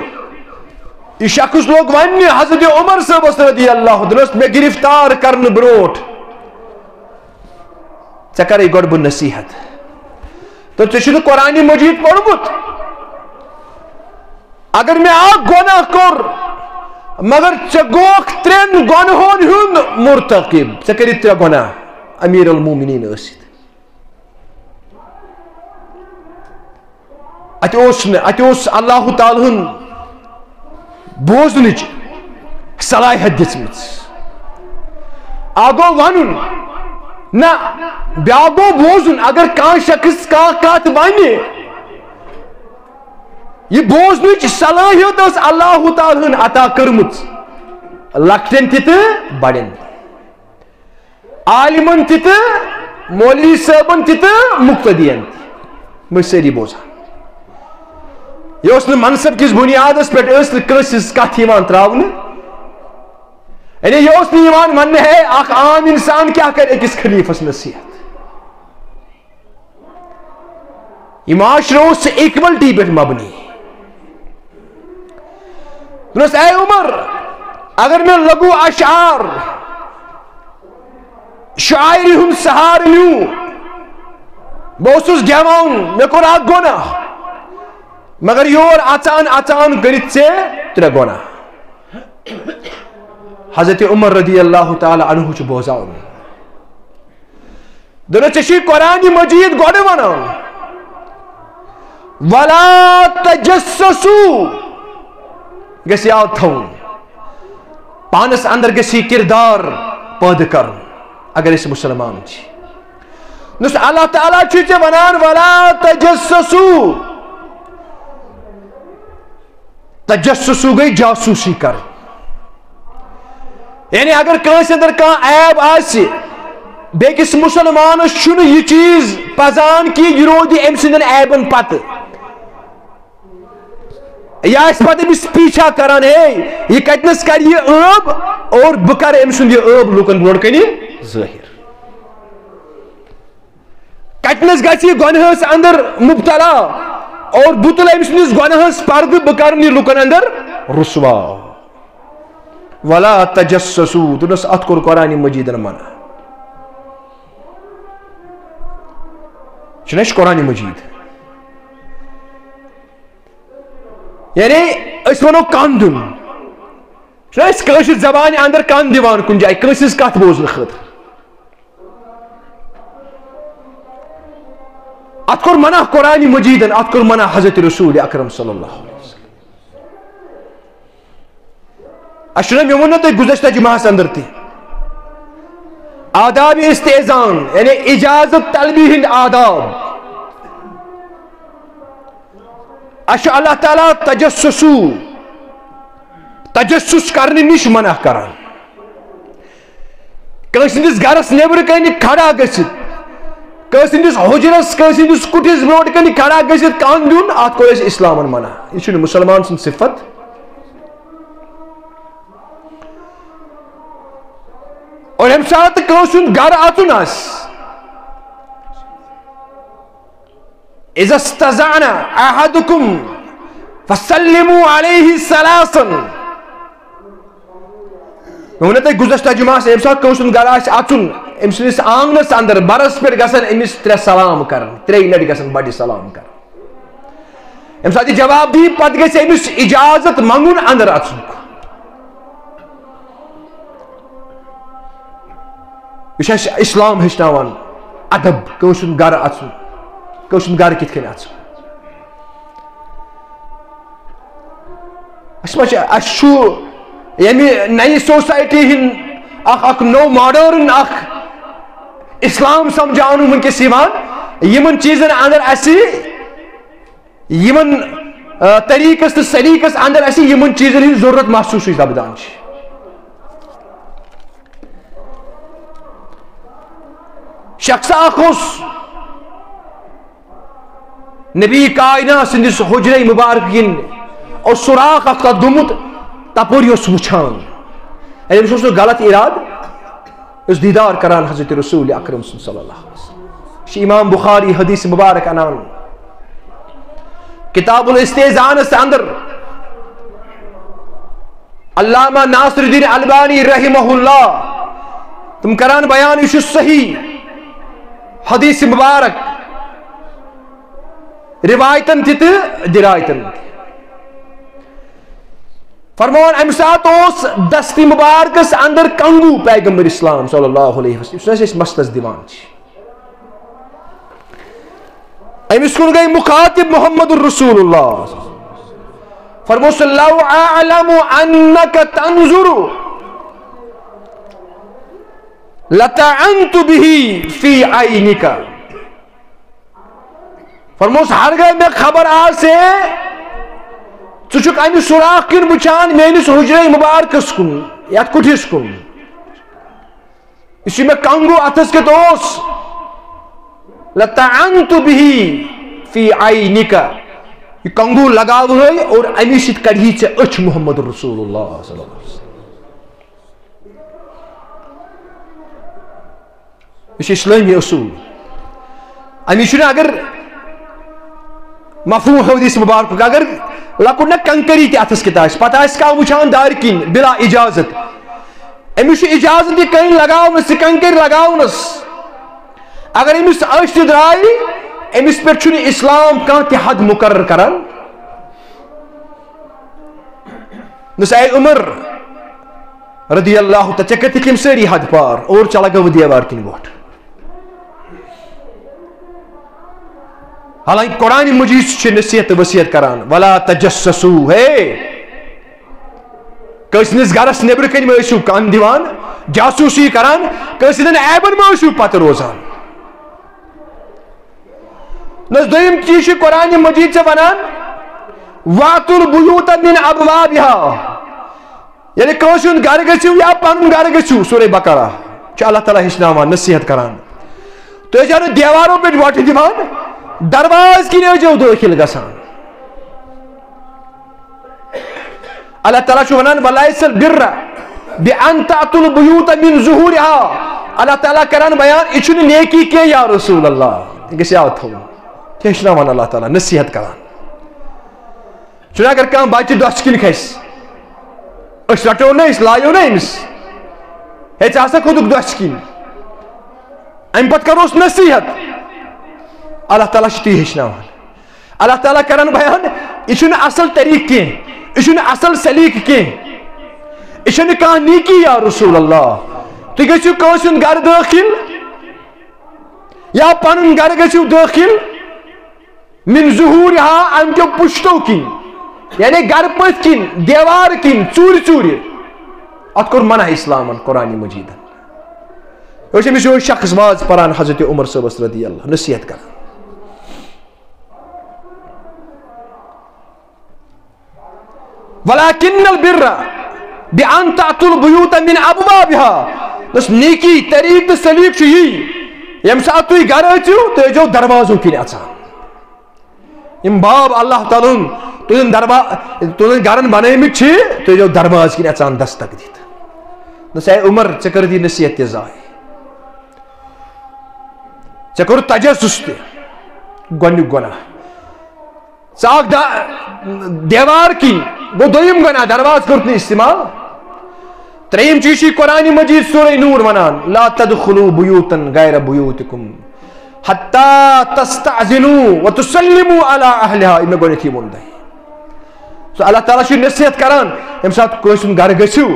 یہِ شخص لوٚگ وننہِ حضرت عمر صٲبس رضی اللہ عنہ، دوٚپنس، "مےٚ گرفتار کرنہٕ برونٛٹھ ژےٚ کرے گۄڈٕ بہٕ نصیحت۔ تہٕ ژےٚ چھُنہٕ قرآن مجید پوٚرمُت؟" اگر مےٚ اکھ گۄناہ کوٚر، مگر ژےٚ گوکھ ترٛٮ۪ن گۄنہن ہُنٛد مرتکب، ژےٚ کٔرِتھ ترٛےٚ گۄناہ امیر المومنین ٲسِتھ۔ اتہِ اوس نہٕ، اتہِ اوس اللہ تعالیٰ ہن بوزنٕچ صلاحیت دِژمٕژ۔ اکھ گوٚو ونُن، نہ، بیاکھ گوٚو بوزُن۔ اگر کانٛہہ شخص کانٛہہ کتھ ونہِ، یہِ بوزنٕچ صلاحیت ٲس اللہ تعالیٰ ہن عطا کٔرمٕژ، لۄکٹٮ۪ن تہِ تہٕ بڑٮ۪ن تہِ، عالمن تہِ تہٕ مولوی صٲبن تہِ تہٕ مقتدین تہِ۔ بہٕ ٲسۍ سٲری بوزان۔ یہِ اوس نہٕ منصب کِس بُنیادس پٮ۪ٹھ، ٲس نہٕ کٲنٛسہِ ہٕنٛز کتھ یِوان تراونہٕ۔ یعنی یہِ اوس نہٕ یِوان وننہٕ، ہے، اکھ عام انسان کیٛاہ کرِ أکِس خلیفس نصیحت؟ یہِ معاشرٕ اوس equality پٮ۪ٹھ مبنی۔ دوٚپنس، اے عمر، اگر مےٚ لغو اشعار، شاعری ہُنٛد سہارٕ نیوٗ، بہٕ اوسُس گٮ۪وان، مےٚ کوٚر اکھ گۄناہ، مگر یور اژان اژان کٔرِتھ ژےٚ ترٛےٚ گۄناہ۔ حضرت عمر رضی اللہ تعالیٰ عنہ چھُ بوزان۔ دوٚپنس، ژےٚ چھُے قرآن مجید گۄڈٕ ونان، "ولا تجسسوا"، گژھِ یاد تھاوُن، پانس اندر گژھِ یہِ کردار پٲدٕ کرُن، اگر أسۍ مسلمان چھِ۔ دوٚپنس، اللہ تعالیٰ چھُے ژےٚ ونان، "ولا تجسسوا"۔ تجسسو گٔے جاسوٗسی کرٕنۍ۔ یعنی اگر کٲنٛسہِ اندر کانٛہہ عیب آسہِ، بیٚکِس مسلمانس چھُنہٕ یہِ چیٖز پزان کہِ یہِ روزِ أمۍ سٕنٛدٮ۪ن عیبن پتہٕ۔ یہِ آسہِ پتہٕ أمِس پیچھا کران، ہے، یہِ کتنس کرِ یہِ عٲب اور بہٕ کرٕ أمۍ سُنٛد یہِ عٲب لوٗکن برونٛٹھ کنہِ ظٲہِر۔ کتنس گژھِ یہِ گۄنہس اندر مبتلا اور بہٕ تُلہٕ أمۍ سٕنٛدِس گۄنہس پردٕ، بہٕ کرن یہِ لُکن اندر رسوا۔ ولا تجسسوا، دوٚپنس، اتھ کوٚر قرآن مجیدن منع۔ چھُنہ اَسہِ قرآن مجید، یعنی أسۍ ونو کن دیُن، چھُنہ أسۍ کٲشِر زبانہِ اندر کن دِوان کُنہِ جایہِ کٲنٛسہِ ہٕنٛز کتھ بوزنہٕ خٲطرٕ۔ اتھ کوٚر منع قرآن مجیدن، اتھ کوٚر منع حضرت رسول اکرم صلی اللہ علیہ وسلم۔ اَسہِ چھُنہ، مےٚ ووٚن نہ تۄہہِ گُزشتہ جمعہس اندر تہِ، آداب استئذان، یعنی اجازت طلبی ہٕنٛدۍ آداب۔ اَسہِ چھُ اللہ تعالیٰ تجسسو، تجسس کرنہٕ نِش منع کران۔ کٲنٛسہِ ہٕنٛدِس گرس نیبرٕ کنہِ کھڑا گٔژھِتھ، کٲنٛسہِ ہٕنٛدِس حُجرس، کٲنٛسہِ ہٕنٛدِس کُٹھِس برونٛٹھ کنہِ کھڑا گٔژھِتھ کن دیُن، اتھ کوٚر اَسہِ اسلامن منع۔ یہِ چھُنہٕ مُسلمان سٕنٛد صفت۔ اور ییٚمہِ ساتہٕ کٲنٛسہِ ہُنٛد گرٕ اژُن آسہِ، اذا استأذن احدكم فسلموا عليه ثلاثا۔ مےٚ ووٚن تۄہہِ گُزشتہ جمعہس، ییٚمہِ ساتہٕ کٲنٛسہِ ہُنٛد گرٕ آسہِ اژُن، أمۍ سٕنٛدِس آنٛگنس اندر برس پٮ۪ٹھ گژھن أمِس ترٛےٚ سلام کرٕنۍ، ترٛیٚیہِ لٹہِ گژھن بڑِ سلام کرٕنۍ۔ ییٚمہِ ساتہٕ یہِ جواب دِیہِ، پتہٕ گژھِ أمِس اجازت منٛگُن اندر اژنُک۔ یہِ چھُ اَسہِ اسلام ہیٚچھناوان ادب، کٲنٛسہِ ہُنٛد گرٕ اژُن، کٲنٛسہِ ہُنٛد گرٕ کِتھ کٔنۍ اژُن۔ اَسہِ ما چھِ، اَسہِ چھُ ییٚمہِ نَیہِ سوسایٹی ہُنٛد اکھ، اکھ نوٚو ماڈٲرٕن اکھ اسلام سمجھاونہٕ وٕنکیٚس یِوان، یِمن چیٖزن اندر اَسہِ یِمن، آ، طریٖقس تہٕ سلیٖقس اندر اَسہِ یِمن چیٖزن ہٕنٛز ضروٗرت محسوٗسٕے سپدان چھِ۔ شخص اکھ اوس نبی کائنات سٕنٛدِس حجرے مبارک کِنۍ اوس سوراخ اکھ تتھ گوٚمُت، تپٲرۍ اوس وٕچھان۔ یعنی أمِس اوس نہٕ غلط ارادٕ، یُس دیٖدار کران حضرت رسول اکرم سُنٛد صلی اللہ علیہ وسلم۔ یہِ چھِ امام بخاری حدیث مبارک انان۔ کتاب الاستئذانس اندر علامہ ناصر الدین البانی رحمہ اللہ، تِم کران بیان، یہِ چھُ صحیح حدیث مبارک، روایتن تہِ تہٕ درایتن تہِ۔ فرماوان، امہِ ساتہٕ اوس دستی مبارکس اندر کنگو پیغمبر اسلام صلی اللہ علیہ وسلم، یُس أسۍ مستس دِوان چھِ۔ أمِس کُن گٔے مُخاطب محمد رسول اللہ۔ فرموس، "لو اعلم انک تنظر لطعنت به فی عینک۔" فرموس، ہرگاہ مےٚ خبر آسہِ ہے، ژٕ چھُکھ اَمہِ سوراخ کِنۍ وٕچھان میٲنِس حجرے مبارکس کُن، یَتھ کُٹھِس کُن، یُس یہِ مےٚ کنگو اَتھس کٮ۪تھ اوس، لطعنت به فی عینک، یہِ کنگو لگاوہے اور اَمی سۭتۍ کڑہی ژےٚ أچھ محمد رسول اللہ صلی اللہ علیہ وسلم۔ یہِ چھُ اسلٲمی اصوٗل۔ اَمِچ چھُنہٕ اگر مفہوم حدیث مبارکُک، اگر لۄکُٹ نہ کنکری تہِ اَتھس کٮ۪تھ آسہِ، پتہٕ آسہِ کانٛہہ وٕچھان دارِ کِنۍ بلا اجازت، أمِس چھُ اجازت یہِ کٔنۍ لگاونس، یہِ کنکرۍ لگاونس۔ اگر أمِس أچھ تہِ درٛاے، أمِس پٮ۪ٹھ چھُنہٕ اسلام کانٛہہ تہِ حد مقرر کران۔ دوٚپُس، اے عمر رضی اللہ تعالیٰ، ژےٚ کٔرتھٕکھ یِم سٲری حد پار، اور ژٕ لگٲوٕ دیوار کِنۍ وۄٹھ۔ حالانکہ قرآن مجید چھُ نصیحت تہٕ وصیت کران، "ولا تجسسوا"، ہے، کٲنٛسہِ ہٕنٛدِس گرس نیبرٕ کنہِ مہ ٲسِو کن دِوان، جاسوٗسی کران، کٲنٛسہِ ہٕنٛدٮ۪ن عیبن مہ ٲسِو پتہٕ روزان۔ نہ، دوٚیِم چیٖز چھُ قرآن مجید چھُ ونان، "واتوا البیوت من ابوابها"، یعنی کٲنٛسہِ ہُنٛد گرٕ گٔژھِو یا پنُن گرٕ گٔژھِو، سورہ بقرہ چھُ اللہ تعالیٰ ہیٚچھناوان، نصیحت کران۔ تُہۍ ٲسِو نہٕ دیوارو پٮ۪ٹھ وۄٹہٕ دِوان، دروازٕ کِنۍ ٲسۍزیو دٲخل گژھان۔ اللہ تعالیٰ چھُ ونان، "ولیس البر بأن تأتوا البیوت من ظہورها"۔ اللہ تعالیٰ کران بیان، یہِ چھُنہٕ نیکی کینٛہہ یا رسول اللہ، یہِ گژھِ یاد تھاوُن۔ ہیٚچھناوان اللہ تعالیٰ، نصیحت کران۔ چھُنہٕ اگر کانٛہہ بچہِ دۄچھِ کِنۍ کھسہِ، أسۍ رٹو نہٕ، أسۍ لایو نہٕ أمِس، "ہے، ژٕ ہسا کھوٚتُکھ دۄچھِ کِنۍ"، اَمہِ پتہٕ کروس نصیحت۔ اللہ تعالیٰ چھُ تی ہیٚچھناوان۔ اللہ تعالیٰ کران بیان، یہِ چھُنہٕ اصل طریٖقہٕ کینٛہہ، یہِ چھُنہٕ اصل سلیٖقہٕ کینٛہہ، یہِ چھَنہٕ کانٛہہ نیٖکی یا رسول اللہ۔ تُہۍ گٔژھِو کٲنٛسہِ ہُنٛد گرٕ دٲخل یا پنُن گرٕ گٔژھِو دٲخل، من ظہورها، امہِ کیو پُشتو کِنۍ، یعنی گرٕ پٔتھۍ کِنۍ، دیوار کِنۍ، ژوٗرِ ژوٗرِ۔ اتھ کوٚر منع اسلامن، قرآن مجیدن۔ أسۍ أمِس یِہوٚے شخص واز پران حضرت عمر صٲبس رضی اللہ، نصیحت کران۔ ولكن البر بأن تأتوا البيوت من أبوابها۔ بس نیکی، طریٖقہٕ تہٕ سلیٖقہٕ چھُ یی، ییٚمہِ ساتہٕ تُہۍ گرٕ أژِو، تُہۍ ٲسۍزیو دروازو کِنۍ اَژان۔ یِم باب اللہ تعالیٰ ہن تُہنٛدٮ۪ن دربا-، تُہنٛدٮ۪ن گرن بنٲومٕتۍ چھِ، تُہۍ ٲسۍزیو دروازٕ کِنۍ اَژان دستک دِتھ۔ دوٚپُس، اے عمر، ژےٚ کٔرٕتھ یہِ نصیحت تہِ ضایع۔ ژےٚ کوٚرُتھ تجسس تہِ، گۄڈٕنیُک گۄناہ۔ ژٕ آکھ دا-، دیوار کِنۍ، گوٚو دوٚیِم گۄناہ، دروازٕ کوٚرُتھ نہٕ استعمال۔ ترٛیٚیِم چیٖز چھُ قرآن مجید سورہ نور ونان، "لا تدخلوا بيوتا غير بيوتكم حتى تستأذنوا وتسلموا على أهلها"، یہِ مےٚ گۄڈٕنیتھٕے ووٚن تۄہہِ۔ سو اللہ تعالیٰ چھُ نصیحت کران، ییٚمہِ ساتہٕ کٲنٛسہِ ہُنٛد گرٕ گٔژھِو،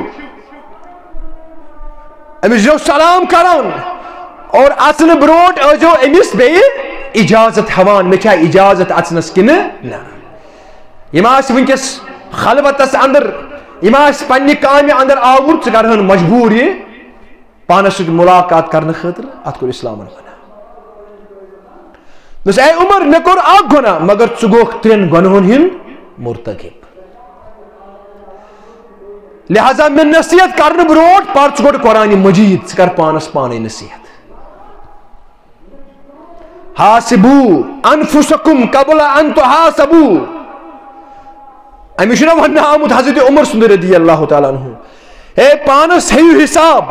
أمِس یِیو سلام کران اور اژنہٕ برونٛٹھ ٲسۍزیو أمِس بیٚیہِ اجازت ہٮ۪وان، مےٚ چھا اجازت اژنس کِنہٕ نہ۔ یِم آسہِ وٕنکیٚس خلوتس اندر، یِم آسہِ پننہِ کامہِ اندر آوُر، ژٕ کرہن مجبوٗر یہِ پانس سۭتۍ ملاقات کرنہٕ خٲطرٕ، اتھ کوٚر اسلامن منع۔ دوٚپُس، اے عمر، مےٚ کوٚر اکھ گۄناہ، مگر ژٕ گوکھ ترٛٮ۪ن گۄنہن ہُنٛد مرتکب۔ لہذا مےٚ نصیحت کرنہٕ برونٛٹھ پر ژٕ گۄڈٕ قرآن مجید، ژٕ کر پانس پانے نصیحت۔ حاسبوا انفسکم قبل ان تحاسبوا۔ أمِس چھُنہ وننہٕ آمُت حضرت عمر سُنٛد رضی اللہ تعالیٰ عنہ، ہے پانس ہیٚیِو حساب،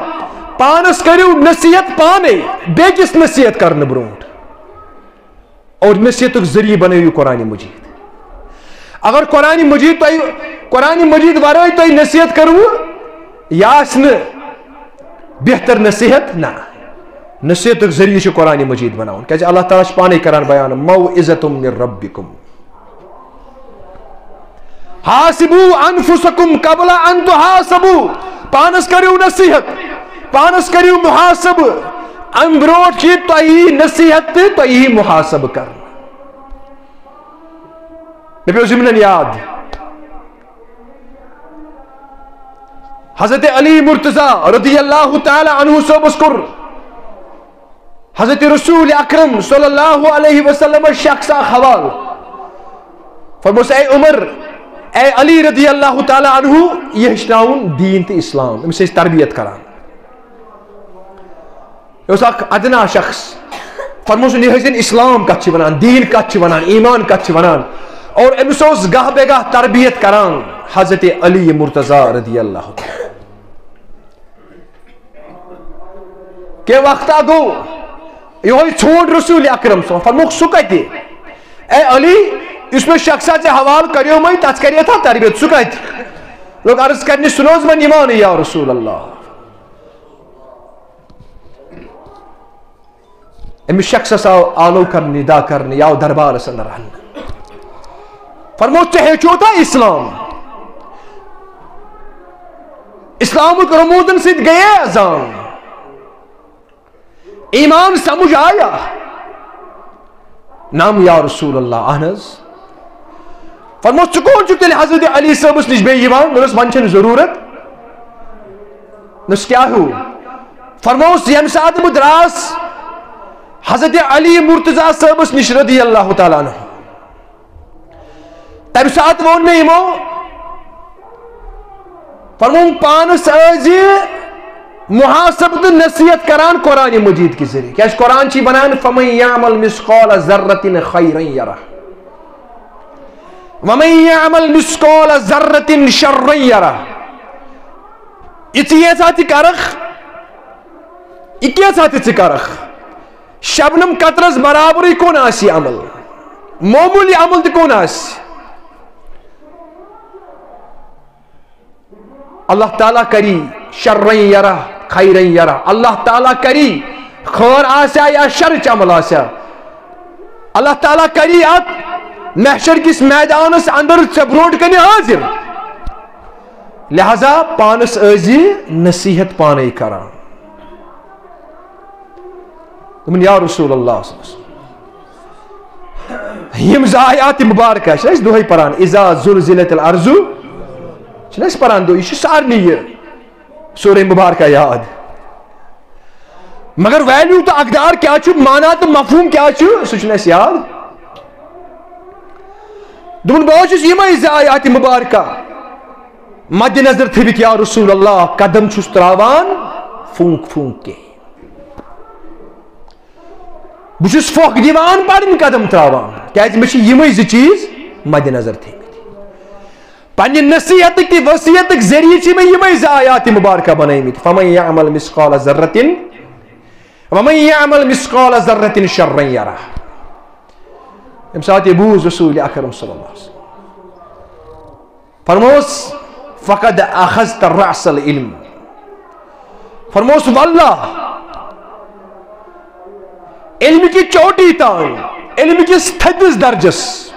پانس کٔرِو نصیحت پانے، بیٚکِس نصیحت کرنہٕ برونٛٹھ۔ اور نصیحتُک ذٔریعہٕ بنٲیِو قرآن مجید۔ اگر قرآن مجید تۄہہِ، قرآن مجید ورٲے تۄہہِ نصیحت کٔروٕ، یہِ آسہِ نہٕ بہتر نصیحت، نہ۔ نصیحتُک ذٔریعہٕ چھُ قرآن مجید بناوُن، کیازِ اللہ تعالیٰ چھُ پانے کران بیان، "موعظة من ربکم"۔ حاسبوا انفسکم قبل ان تحاسبوا۔ پانس کٔرِو نصیحت، پانس کٔرِو محاسبہٕ، امہِ برونٛٹھ کہِ تۄہہِ یی نصیحت تہٕ تۄہہِ یی محاسبہٕ کرنہٕ۔ مےٚ پیوٚو ضمنن یاد، حضرت علی مرتضی رضی اللہ تعالی عنہ صٲبس کوٚر حضرت رسول اکرم صلی اللہ علیہ وسلم شخص اکھ حوالہٕ۔ فرموس، اے عمر، اے علی رضی اللہ تعالی عنہ، یہِ ہیٚچھناوُن دیٖن تہٕ اسلام، أمِس ٲسۍ تربیت کران۔ یہِ اوس اکھ ادنا شخص۔ فرموس، یہِ ہیٚچھِن اسلام کتھ چھِ ونان، دیٖن کتھ چھِ ونان، ایمان کتھ چھِ ونان۔ اور أمِس اوس گاہ بے گاہ تربیت کران حضرت علی مرتضی رضی اللہ تعالی۔ کینٛہہ وقتا گوٚو یِہوٚے ژھونٛڈ رسول اکرم صلی اللہ علیہ وسلم۔ فرموکھ، سُہ کتہِ؟ اے علی، یُس مےٚ شخصا ژےٚ حوالہٕ کریومے، تتھ کریتھا تربیت، سُہ کتہِ؟ لوگ عرض کرنہِ، سُہ نہ اوس وۄنۍ یِوانٕے یا رسول اللہ۔ أمِس شخصس آو آلو کرنہٕ، ندا کرنہٕ، یہِ آو دربارس اندر اننہٕ۔ فرموو، ژےٚ ہیٚچھوتھا اسلام؟ اسلامُک رموزن سۭتۍ گٔیے زان؟ ایمان سمجھ آیا؟ نعم یا رسول اللہ، اہن حظ۔ فرموو، ژٕ کون چھُکھ تیٚلہِ حضرت علی صٲبس نِش بیٚیہِ یِوان؟ مےٚ دوٚپُس، وۄنۍ چھُنہٕ ضروٗرت۔ نس کیا ہو؟ فرموس، ییٚمہِ ساتہٕ بہٕ دراس حضرت علی مرتضی صٲبس نِش رضی اللہ تعالیٰ عنہ، تَمہِ ساتہٕ ووٚن مےٚ یِمو، فرمووُم، پانس ٲسۍ زِ محاسبہٕ تہٕ نصیحت کران قرآن مجید کہِ ذٔریعہٕ۔ کیازِ قرآن چھِ ونان، فمن یعمل مثقال ذرة خیرا یرہ۔ ومن یعمل مثقال ذرة شرا یرہ۔ یہِ ژٕ ییٖژاہ تہِ کرکھ، یہِ کیژاہ تہِ ژٕ کرکھ، شبنم قطرس برابرٕے کون آسہِ یہِ عمل، معموٗلی عمل تہِ کون آسہِ۔ اللہ تعالیٰ کری شرا یرہ، خیرا یرہ۔ اللہ تعالیٰ کری خٲر آسیا یا شرٕچ عمل آسیا، اللہ تعالیٰ کری اتھ محشر کِس میدانس اندر ژےٚ برونٛٹھ کنہِ حٲضِر۔ لہذا پانس ٲسۍ زِ نصیحت پانے کران۔ دوٚپُن، یا رسول اللہ صلی اللہ علیہ وسلم، یِم زٕ آیات مبارکہ چھِ أسۍ دۄہے پران، اذا زلزلت الارض، چھِنہٕ أسۍ پران دۄہے، یہِ چھُ سارنٕے یہِ سورہ مبارکہ یاد۔ مگر ویلیو تہٕ اقدار کیٛاہ چھُ، معنی تہٕ مفہوم کیٛاہ چھُ، سُہ چھُنہٕ اَسہِ یاد۔ دوٚپُن، بہٕ حظ چھُس یِمے زٕ آیات مبارکہ مد نظر تھٲوِتھ، یا رسول اللہ، قدم چھُس تراوان فوٗنک فوٗنک کے۔ بہٕ چھُس پھۄکھ دِوان، پنٕنۍ قدم تراوان، کیازِ مےٚ چھِ یِمے زٕ چیٖز مد نظر تھٲومٕتۍ۔ پننہِ نصیحتٕکۍ تہٕ وصیتٕکۍ ذٔریعہٕ چھِ مےٚ یِمے زٕ آیات مبارکہ بنٲومٕتۍ، فمن یعمل مثقال ذرة ومن یعمل مثقال ذرة شرا یرہ۔ ییٚمہِ ساتہٕ یہِ بوٗز رسول اکرم صلی اللہ علیہ وسلم، فرموس، فقد اخذت رأس العلم۔ فرموس، واللہ، علم کی چوٹی تام، علم کِس تھٔدِس درجس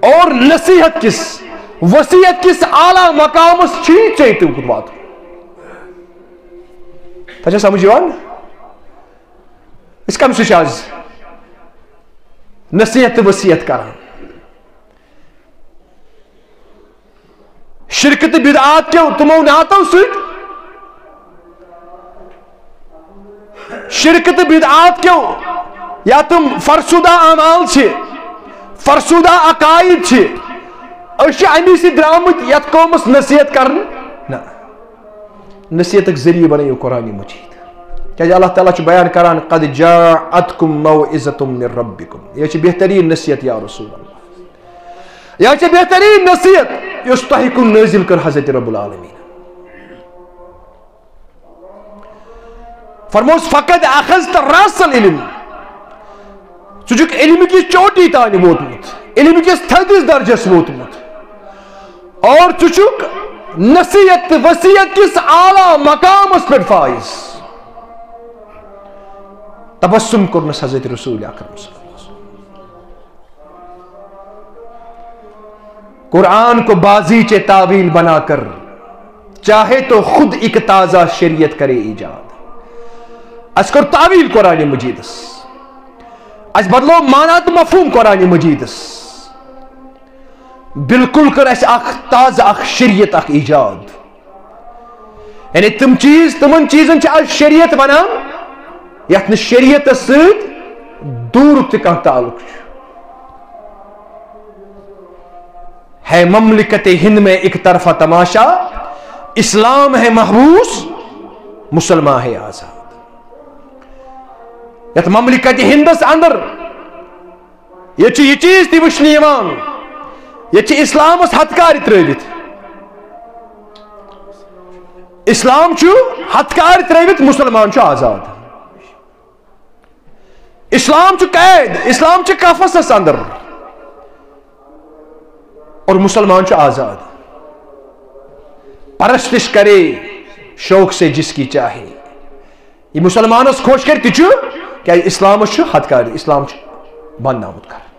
اور نصیحت کِس، وصیت کِس اعلیٰ مقامس چھی ژےٚ تہِ ووتمُت۔ تۄہہِ چھا سمجھ یِوان؟ أسۍ کمہِ سۭتۍ چھِ آز نصیحت تہٕ وصیت کران؟ شرک تہٕ بدعات کیو تِمو نعتو سۭتۍ، شرک تہٕ بدعات کیو یا تِم فرسودہ اعمال چھِ، فرسودہ عقائد چھِ، أسۍ چھِ اَمی سۭتۍ درٛامٕتۍ یَتھ قومَس نصیحت کرنہٕ؟ نہ، نصیحتٕکۍ ذٔریعہٕ بنٲیِو قرآن مجید۔ کیازِ اللہ تعالیٰ چھُ بیان کران، قد جاءتکم موعظۃ من ربکم، یہِ چھِ بہتریٖن نصیحت یا رسول اللہ۔ یہِ چھِ بہتریٖن نصیحت یۄس تۄہہِ کُن نٲزِل کٔر حضرت رب العالمین۔ فرموس، فقد اخذت راس العلم، ژٕ چھُکھ علم کِس چوٹی تانۍ ووتمُت، علم کِس تھٔدِس درجس ووتمُت، اور ژٕ چھُکھ نصیحت تہٕ وصیت کِس اعلیٰ مقامس پٮ۪ٹھ فائز۔ تبسم کوٚرنس حضرت رسول اکرم صلی اللہ علیہ وسلم۔ قرآن کو بازیچے تاویل بنا کر چاہے تو خود ایک تازہ شریعت کرے ایجاد۔ اسہِ کٔر تاویل قرآن مجیدس، اسہِ بدلو معنی تہٕ مفہوم قرآن مجیدس، بالکل کٔر اسہِ اکھ تازٕ اکھ شریعت اکھ ایجاد۔ یعنی تِم چیٖز، تِمن چیٖزن چھِ از شریعت ونان یتھ نہٕ شریعتس سۭتۍ دوٗرُک تہِ کانٛہہ تعلق چھُ۔ ہے مملکت ہند میں ایک طرفہ تماشا، اسلام ہے محبوس، مسلمان ہے آزاد۔ یتھ مملکت ہندس اندر ییٚتہِ چھُ یہِ چیٖز تہِ وٕچھنہٕ یِوان، ییٚتہِ چھِ اسلامس ہتھکارِ ترٲوِتھ۔ اسلام چھُ ہتھکارِ ترٲوِتھ، مسلمان چھُ آزاد۔ اسلام چھُ قید، اسلام چھُ قفسس اندر، اور مسلمان چھُ آزاد۔ پرستش کرے شوق سے جس کی چاہے، یہِ مسلمانس خۄش کرِ تہِ چھُ، کیازِ اسلامس چھُ ہتھکارِ، اسلام چھُ بند آمُت کرنہٕ۔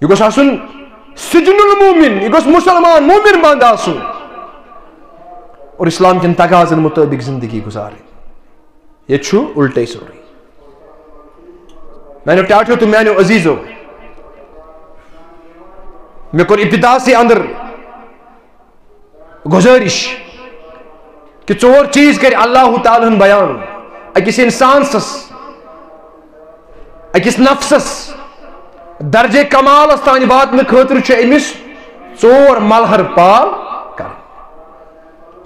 یہِ گوٚژھ آسُن سجن المومن، یہِ گوٚژھ مسلمان مومن بند آسُن، اور اسلام کٮ۪ن تقاضن مطٲبق زندگی گزارٕنۍ۔ ییٚتہِ چھُ الٹے سورُے۔ میانیو ٹاٹھیو تہٕ میانیو عزیزو، مےٚ کوٚر ابتداسٕے اندر گزٲرِش کہِ ژور چیٖز کرِ اللہ تعالیٰ ہن بیان أکِس انسانس، أکِس نفسس درجے کمالس تام واتنہٕ خٲطرٕ چھُ أمِس ژور ملہر پار کرٕنۍ،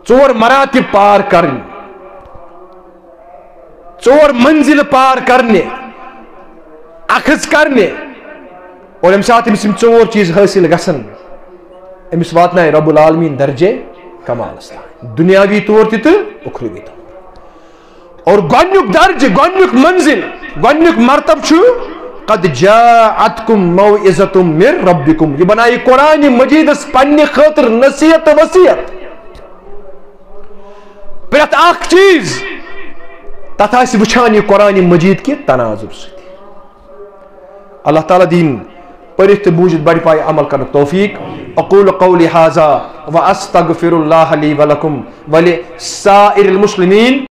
ژور مراتب پار کرٕنۍ، ژور منزل پار کرنہِ، اخذ کرنہِ۔ اور ییٚمہِ ساتہٕ أمِس یِم ژور چیٖز حٲصِل گژھن، أمِس واتنایہِ رب العالمین درجے کمالس تام، دُنیاوی طور تہِ تہٕ اُخروی طور۔ اور گۄڈنیُک درجہِ، گۄڈنیُک منزل، گۄڈنیُک مرتبہ چھُ قد جاءتکم موعظۃ من ربکم۔ یہِ بنایہِ قرآن مجیدس پننہِ خٲطرٕ نصیحت تہٕ وصیت۔ پرٛٮ۪تھ اکھ چیٖز تتھ آسہِ وٕچھان یہِ قرآن مجید کہِ تناظر سۭتۍ۔ اللہ تعالیٰ دِیِن پٔرِتھ تہٕ بوٗزِتھ بڑِ پایہِ عمل کرنُک توفیق۔ اقول قولی ھذا واستغفر اللہ لی ولکم ولسائر المسلمین۔